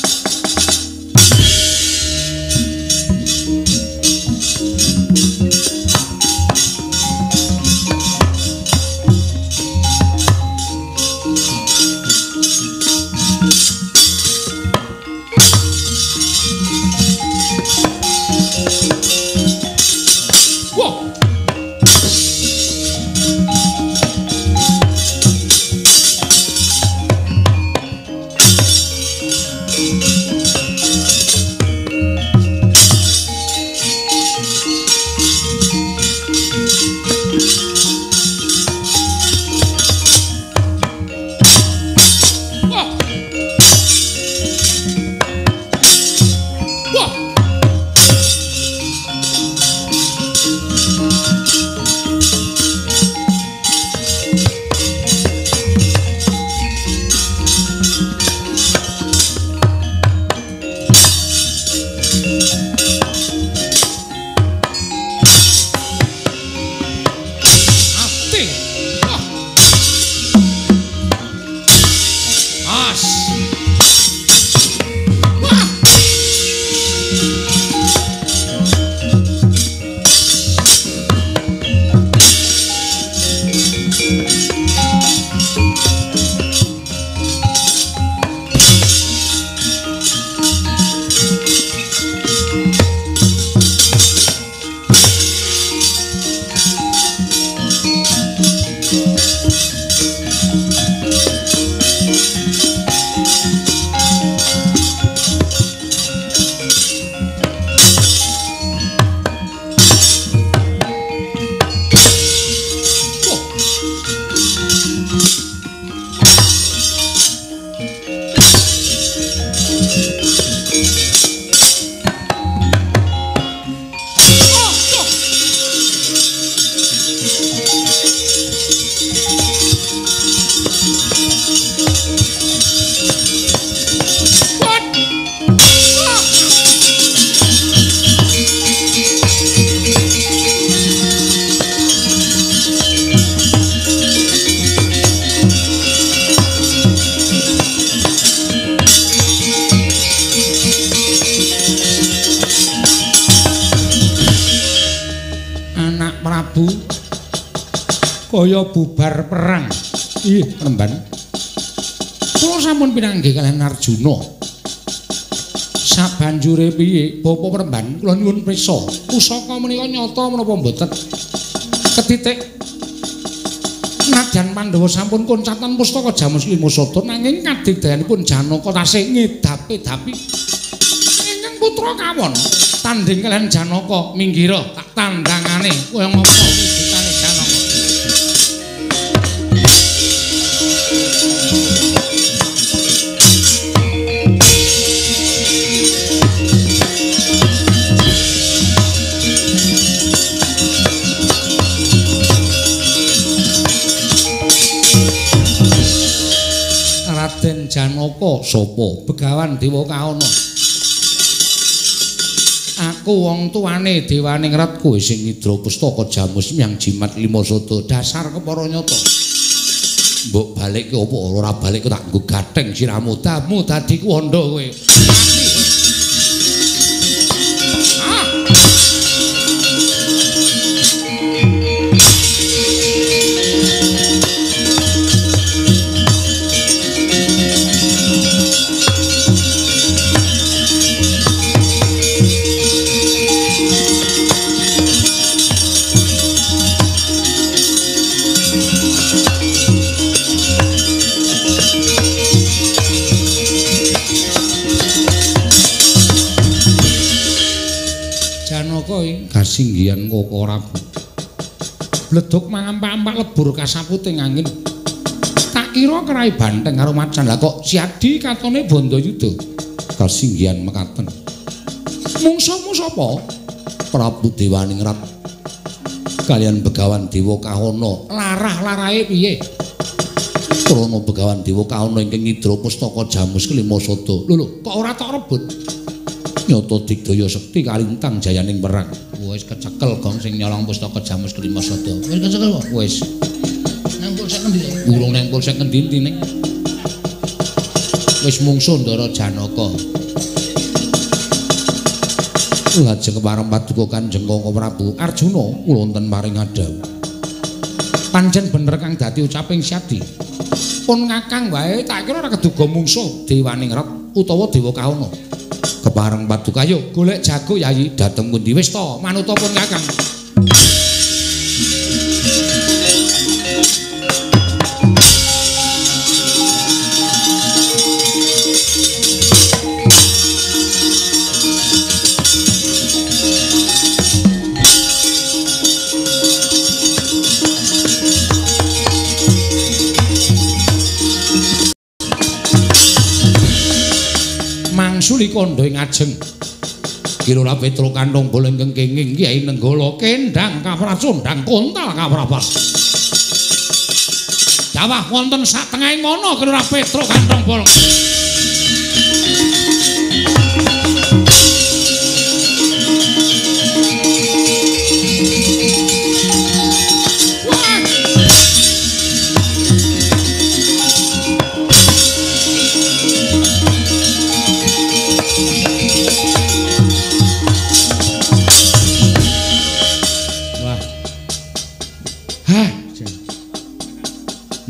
Kaya bubar perang. Ih, Remban. Kula sampun pinanggih kaliyan Arjuna. Sabanjure piye, Bapak Remban, kula nyuwun prisa. Pusaka menika nyata menapa mboten? Ketitik Nadyan Pandhawa sampun koncatan pustaka Jamus Klimasada nanging kadigdayanipun Janaka tasih ngedapi-dapi. Ingkang putra kawon tandhing kaliyan Janaka minggira tak tandangane kaya ngapa wujudane Janaka. Raden Janaka sapa? Begawan Dewa Kahana. Aku wong tuane Dewaningrat kowe sing ngidra pustaka Jamus Myang Jimat Lima Sada dasar kepara nyata. Mbok balikke apa ora balik tak nggo gatheng siramu damu dadi kuwanda kowe. Kasinggihan Koko Prabu. Bleduk mangampak-ampak lebur kasaputing angin. Tak kira kerai banteng karo macan. Lah kok Siadi katone Bandayuda. Kasinggihan mekaten. Mungsuhmu sapa? Prabu Dewaningrat. Kalian Begawan Dewa Kahana. Larah-larahe piye? Krana Begawan Dewa Kahana ingkang ngidra pustaka Jamus Kelima Sada. Lho lho, kok ora tok rebut? Nyata digdaya sekti kalintang jayaning perang. Wis kecekel gong sing nyolong pustaka Jamus Kelima Sada. Wis kecekel kok? Wis. Nang polsek ngendi? Urung nang polsek ngendi ning. Wis mungsuh Ndara Janaka. Lajeng kepareng paduka Kanjeng Koko Prabu Arjuna kula wonten paring adhawuh. Pancen bener kang dadi ucaping Siadi. Pun ngakang wae tak kira ora keduga mungsuh Dewaningrat utawa Dewa Kahana. Kepareng paduka ayo golek jago yayi dhateng pundi wis to manuta pun kakang. Mangsuli kandha ing ajeng. Kirora Petruk kantong bola ingkang kenging Kyai Nenggala kendang kapracundang kontal kaprapas. Dawah wonten satengahing mana Kirora Petruk kantong bola.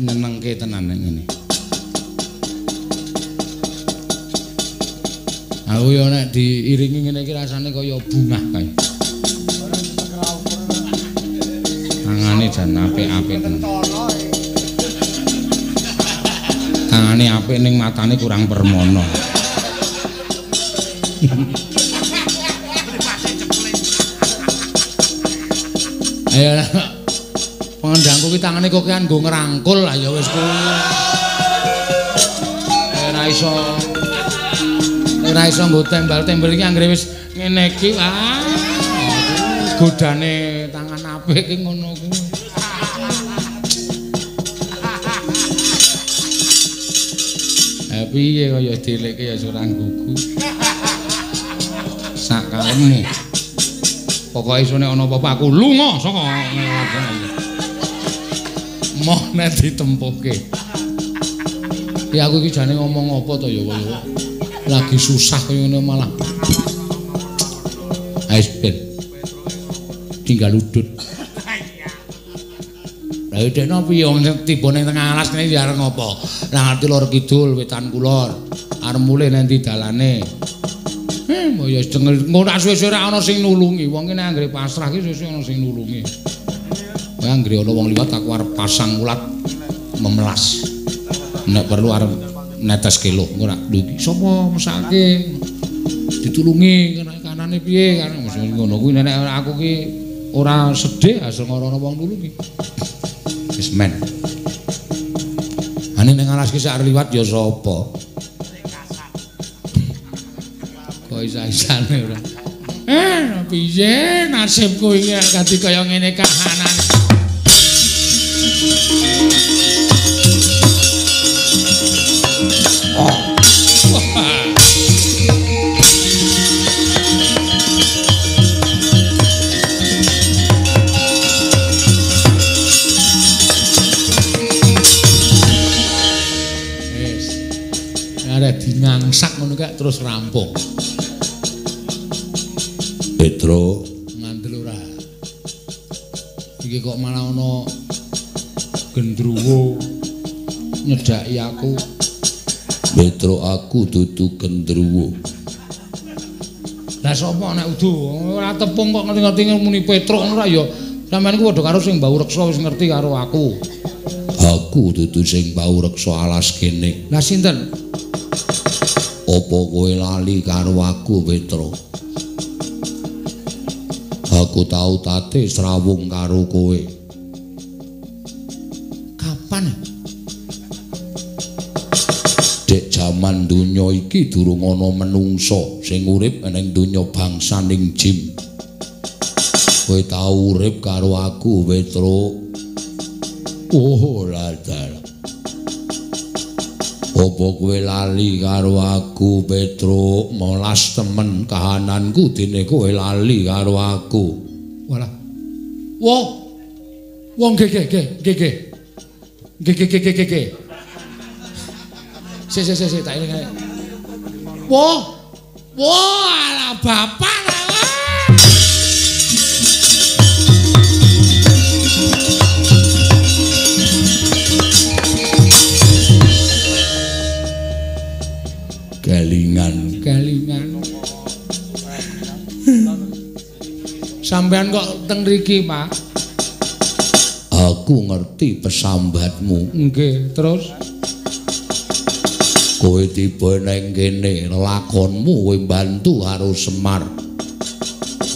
Nyenengke tenan nek ngene. Aku ya nek diiringi ngene iki rasane kaya bungah kae. Tangane jan apik-apik tenan. Tangane apik ning matane kurang permono. Ayo pengendangku ki tangane kok kian nggo ngrangkul lah ya wis kuwi. Ora iso. Ora iso nggo tembal-tembel iki anggere wis ngene iki ah. Godane tangan apik ki ngono kuwi. Ha piye kaya dilikke ya ora nggugu. Sak kalemu. Pokoke isone ana apa-apa aku lunga saka moh nek ditempuhke. Ya aku iki jane ngomong apa to ya kaya lagi susah kaya ngene malah. Wis ben. Tinggal udut. Lah dekno piye wong tiba ning tengah alas kene ya arep ngopo? Lah ngerti lor kidul wetan kulor. Arep mulih nang ndi dalane. Ya dengel engko nek suwe-suwe ora ana sing nulungi. Wong ki nek anggere pasrah ki suwe-suwe ana sing nulungi. Kowe anggere ana wong liwat aku arep pasang ulat memelas. Nek perlu arep netes kelo engko rak lho iki sapa mesake ditulungi kanane piye kan ngono kuwi nek aku ki ora sedih asal ora ana wong nulungi. Wis men. Ane ning alas ki sak liwat ya sapa? Kok isa-isane ora. Piye nasibku iki dadi kaya ngene kahanan. Arek dingangsak ngono kae terus rampung. Petro ngandel ora? Iki kok malah ana gendruwo nyedhaki aku. Petro aku dudu gendruwo. Lah sapa nek udu ora tepung kok ngerti-ngerti muni Petruk ngono ra ya. Sampeyan iku padha karo sing bau reksa wis ngerti karo aku. Aku dudu sing bau reksa alas kene. Lah sinten? Apa kowe lali karo aku, Petro? Aku tau tate srawung karo kowe. Kapan? Dek jaman donya iki durung ana menungsa sing urip ning donya bangsaning jim. Kowe tau urip karo aku, Petro. Oh, ladar. Apa kowe lali karo aku, Petro? Molas temen kahananku dene kowe lali karo aku. Walah. Wah. Wong nggih nggih nggih nggih. Nggih nggih nggih nggih nggih. Sik sik sik tak eling. Wah. Wah, alah bapak lah. Kelingan, kelingan. Sampean kok teng mriki, Pak? Aku ngerti pesambatmu. Nggih, terus kowe tiba neng kene, lakonmu kowe mbantu karo Semar.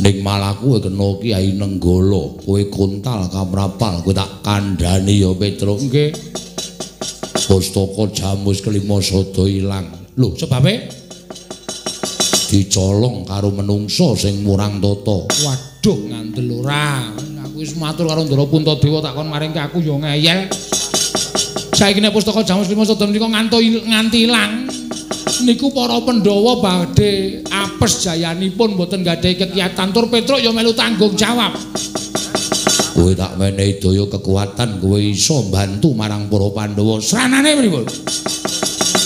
Ning malah kowe kena Kyai Nenggala, kowe kontal kamrapal, kowe tak kandhani ya, Petro. Nggih. Pustaka Jamus kelima sada ilang. Lho, sebabe dicolong karo menungsa sing murang tata. Waduh, ngandel ora. Aku wis matur karo Ndara Puntadewa tak kon maringke aku ya ngeyel. Saiki nek pustaka Jamus lima sada menika nganti ilang. Niku para Pandhawa badhe apes jayanipun mboten gadhahi kekiyatan tur Petruk ya melu tanggung jawab. Kowe tak menehi daya kekuatan kowe iso mbantu marang para Pandhawa. Sranane pripun?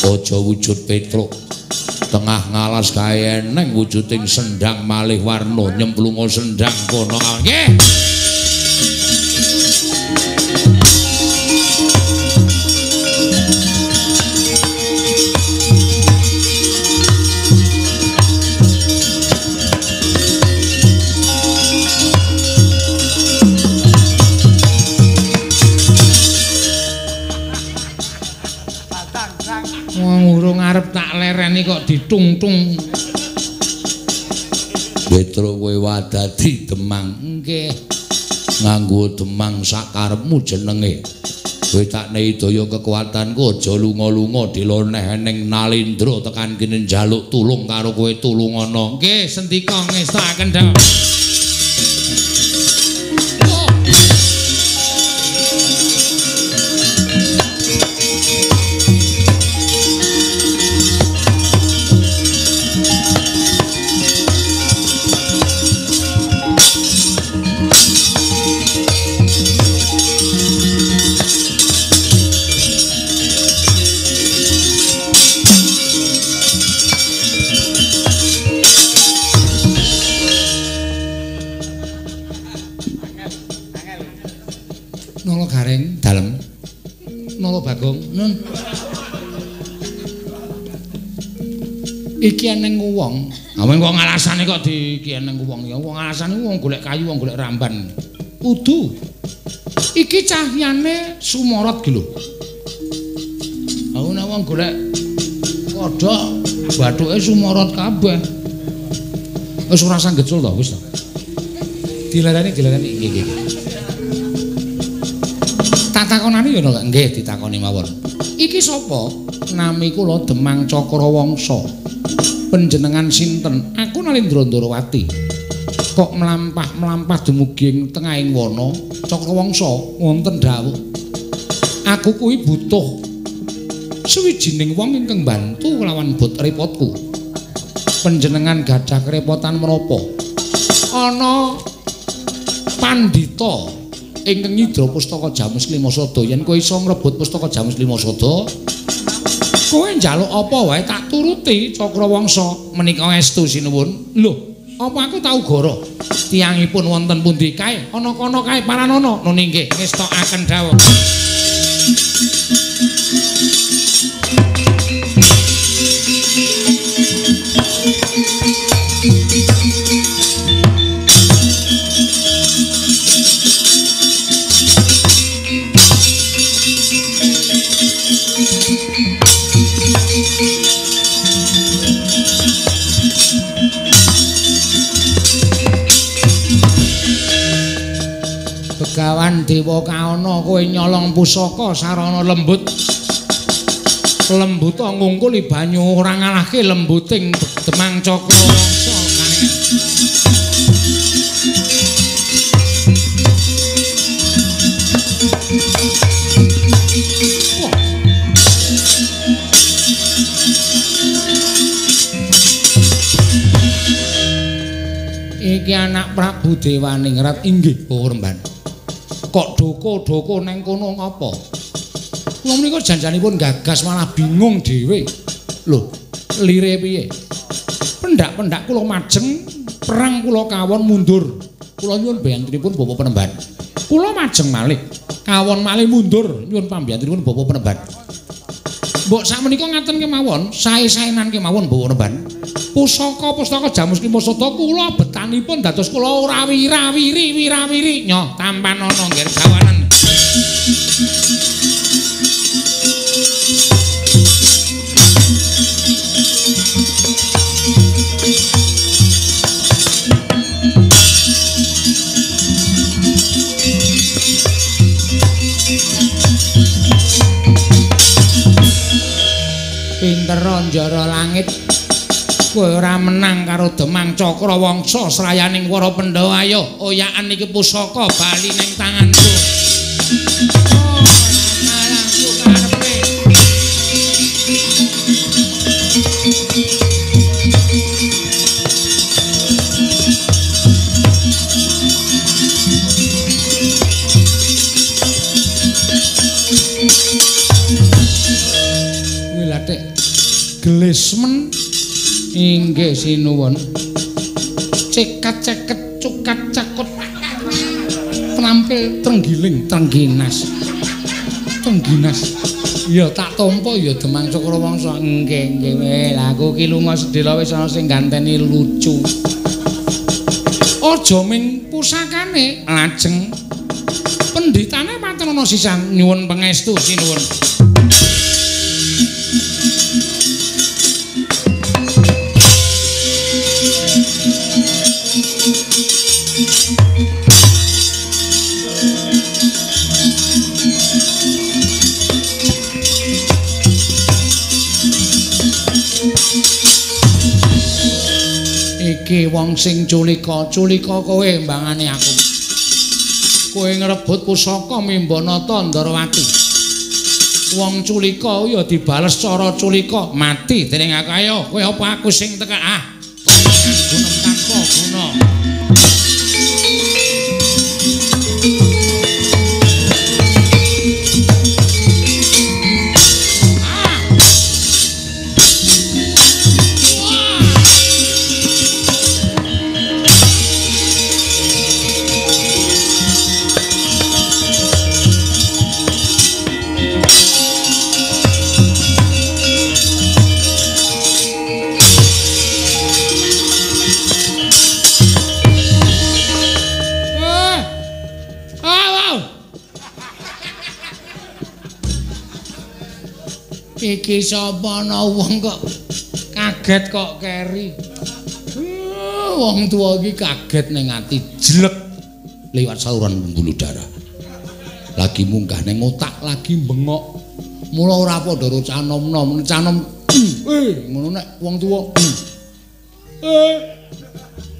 Aja wujud Petruk tengah ngalas kae eneng wujuding sendang malih warna nyemplunga sendang kono. Nggih. Wong urung arep tak lereni kok ditungtung. Petro kowe wadadi Demang. Nggih. Nganggo Demang sakarepmu jenenge. Kowe tak nehi daya kekuatanku aja lunga-lunga diloneh ning Nalindra tekan kene njaluk tulung karo kowe tulungana. Nggih, sendika ngestakaken dawuh. Nala Gareng dalem. Nala Bagong nun. Iki eneng wong. Ha wong alasane kok di iki eneng wong ya. Wong alasane wong golek kayu, wong golek ramban. Udu. Iki cahyane sumorot ki lho. Aku nek wong golek kodhok bathuke sumorot kabeh. Wis ora usah gecul to wis to. Dilereni dilereni nggih nggih. Takonane ya nggih ditakoni mawon. Iki sapa? Nami kula Demang Cakrawangsa. Panjenengan sinten? Aku Nalindra Ndarawati. Kok mlampah-mlampah dumugi ing tengahing wana Cakrawangsa wonten dawuh. Aku kuwi butuh suwijining wong ingkang bantu kelawan bot repotku. Panjenengan gadah kerepotan menapa? Ana pandhita ingkang nyidra pustaka Jamus Lima Sada. Yen kowe iso ngrebut pustaka Jamus Lima Sada, Kowe njaluk apa wae tak turuti Cakrawangsa menika estu sinuwun. Lho, apa aku tau goro? Tiyangipun wonten pundi kae? Ana kono kae paranana. Nun inggih ngestokaken dawuh. Begawan Dewa Kaana kowe nyolong pusaka sarana lembut. Lembuta ngungkuli banyu ora ngalahke lembuting Demang Cakrawangsa. Iki anak Prabu Dewaningrat inggih Bawa. Kok doko-doko neng kono ngapa? Kula menika janjanipun gagas malah bingung dhewe. Lho, lire piye? Pendak-pendak kula majeng, perang kula kawon mundur. Kula nyuwun biyantunipun Bapak Penemban. Kula majeng malih, kawon malih mundur, nyuwun pambiyantunipun Bapak Penemban. Mbok sakmenika ngaten kemawon, sae-saenan kemawon Bapak Penemban. Pusaka-pustaka Jamus Klimasada kula betanipun dados kula ora wirawiri wirawiri nyoh tampanana ngger gawanen. Pinter njara langit kowe ora menang karo Demang Cakrawangsa srayaning para Pandhawa. Ayo oyakan iki pusaka bali ning tanganku. Oh, malahku karepe. Kuwi lha Dik gelismen. Inggih sinuwun. Cekat ceket cukat cakut trampil trenggiling trengginas. Trengginas. Ya tak tampa ya Demang Cakrawangsa. Nggih nggih. Lah aku ki lunga sedhela wis ana sing ganteni lucu. Aja ming pusakane lajeng pendhitane paten ana sisan nyuwun pangestu sinuwun. Iki wong sing culika, culika kowe mbangane aku. Kowe ngrebut pusaka Mimbanata Ndorowati. Wong culika ya dibales cara culika, mati dening aku. Ayo, kowe apa aku sing teka? Ah, gunung tanpa guna. Iki sapa ana wong kok kaget kok keri. Wong tuwa iki kaget ning ati jlek liwat saluran pembuluh darah. Lagi munggah ning otak, lagi bengok. Mula ora padha karo cah nom-nom, cah nom ngono nek wong tuwa.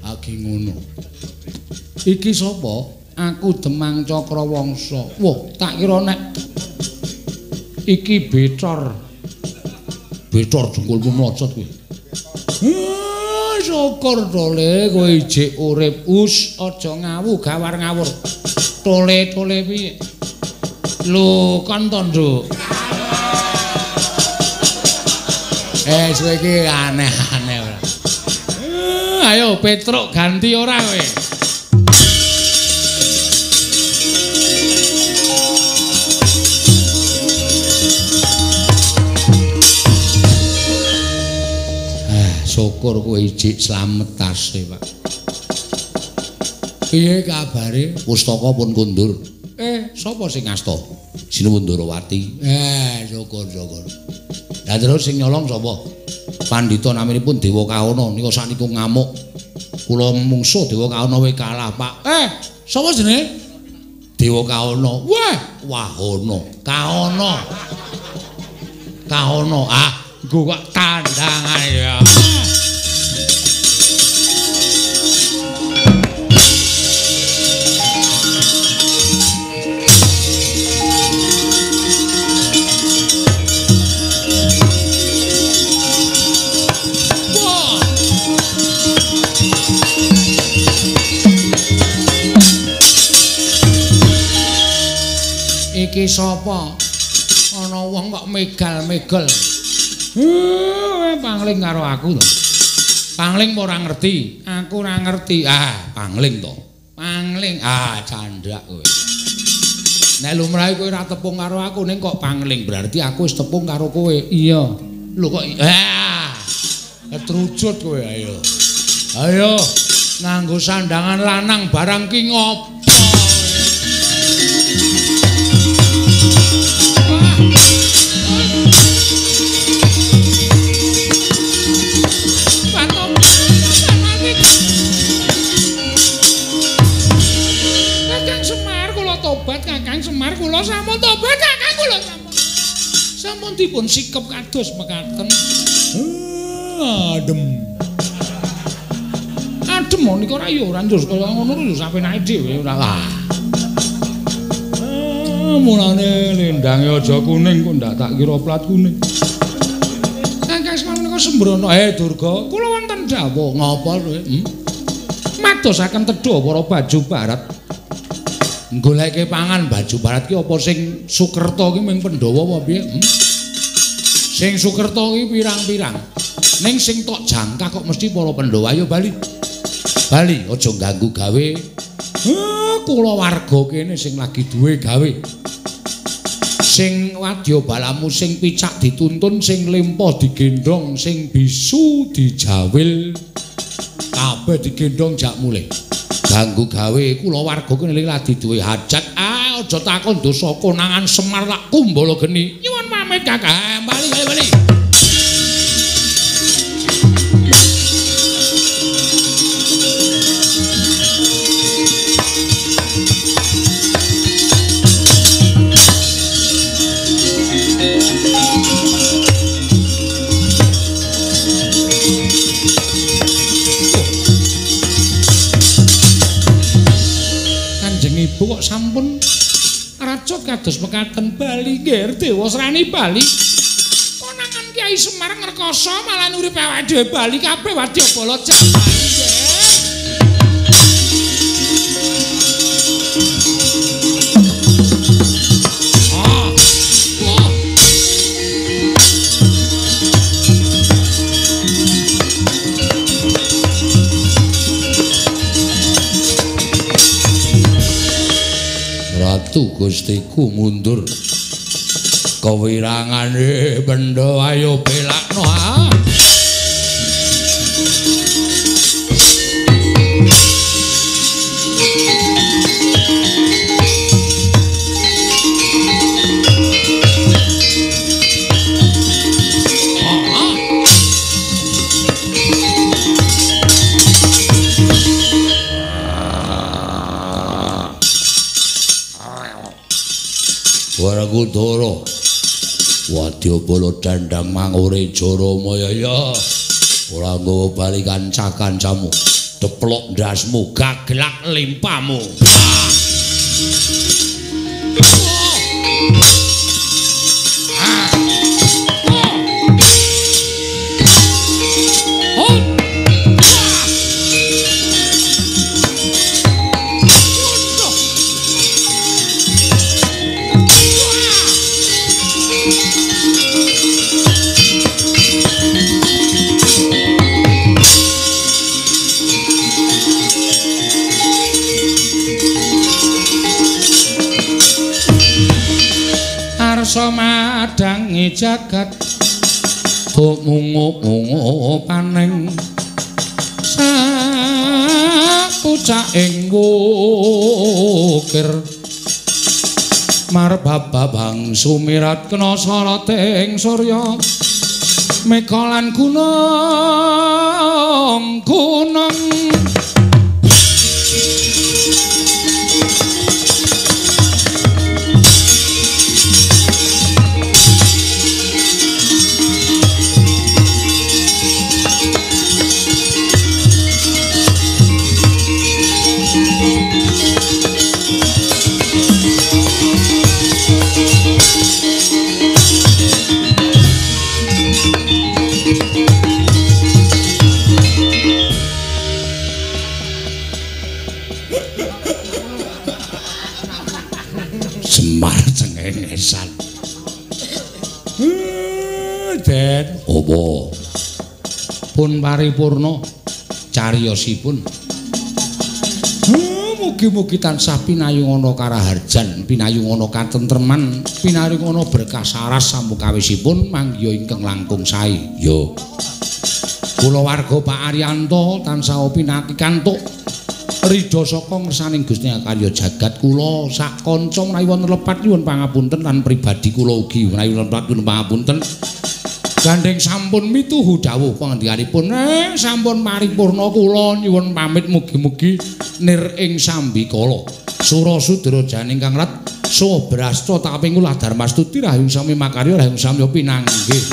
Lagi ngono. Iki sapa? Aku Demang Cakrawangsa. Wah, tak kira nek iki Becor. Becor jengkulmu mlocot kowe. Syukur tole kowe ijik urip. Us aja ngawu gawar ngawur. Tole-tole piye? Lho kon to, Nduk. Kowe iki aneh-aneh ora. Ayo Petruk ganti ora kowe. Syukur kowe ijik slamet tase, Pak. Piye kabare? Pustaka pun kundur. Sapa sing ngasta? Sinuwun Ndorowati. Syukur, syukur. Lah terus sing nyolong sapa? Pandhita naminipun Dewa Kahono nika sakniku ngamuk. Kula mungsuh Dewa Kahono we kalah, Pak. Sapa jenenge? Dewa Kahono. Wah, Wahono. Kahono. Kahono. Ah, nggo kok tandangane ya. Iki sapa? Ana wong kok megal-megel. Pangling karo aku to. Pangling ora ngerti, aku ora ngerti. Ah, pangling to. Pangling. Ah, candhak kowe. Nek lumrahe kowe ora tepung karo aku ning kok pangling, berarti aku wis tepung karo kowe. Iya. Lho kok ah. Ketrucut kowe ayo. Ayo nganggo sandangan lanang barang ki ngopo? Kakang Semar kula sampun tobat, Kakang kula sampun. Sampun dipun sikep kados mekaten. Adem. Adem nika ora ya ora njur kaya ngono lho sapenake dhewe ora. Ah. Mulane lendange aja kuning kok ndak tak kira plat kuning. Kakang Semar menika sembrono. Durga, kula wonten dawuh ngapa kowe? Madosaken tedha para baju barat. Goleke pangan baju barat ki apa sing Sukerta ki ming Pandhawa apa piye? Sing Sukerta ki pirang-pirang. Ning sing tok jangkah kok mesti para Pandhawa. Ayo bali. Bali aja ganggu gawe. Kula warga kene sing lagi duwe gawe. Sing wadya balamu sing picak dituntun, sing lempo digendhong, sing bisu dijawil. Kabeh digendhong jak mulih. Ganggu gawe kula warga kene lagi duwe hajat. Ah, aja takon dosa konangan Semar lak kumbala geni. Nyuwun pamit Kakang. Bali bali bali. Ibu kok sampun racut kados mekaten. Bali nggih Dewasrani bali. Konangan Kyai Semar ngrekoso malah urip awake dhewe bali kabeh wadyabala jabali nggih. Ratu Gustiku mundur kewirangane benda ayo belakno. Werkudara wadyabala dandang mangure Jaramaya ya ora nggawa bali kanca-kancamu, deplok ndasmu, gaglak limpamu. ngubengi jagat mungu-mungu paning sapucaking wukir marbabang sumirat kena soroting surya meka lan gunung gunung. Semar cengengesan. Den, apa? Pun paripurna cariyosipun. Mugi-mugi tansah pinayungana karaharjan, pinayungana katentreman, pinayungana berkah saras samukawisipun manggiha ingkang langkung sae. Yo. Kulawarga Pak Aryanto tansah pinaki kantuk ridho saka ngersaning Gusti karya jagat. Kula sak kanca menawi wonten lepat nyuwun pangapunten lan pribadi kula ugi menawi wonten lepat nyuwun pangapunten. Gandeng sampun mituhu dawuh pangandikanipun, sampun paripurna kula nyuwun pamit, mugi-mugi nir ing sambikala. Sura sudra janing kang rat saha brasta taping kula dharmastuti rahayung sami makarya rahayung sami pinanggih.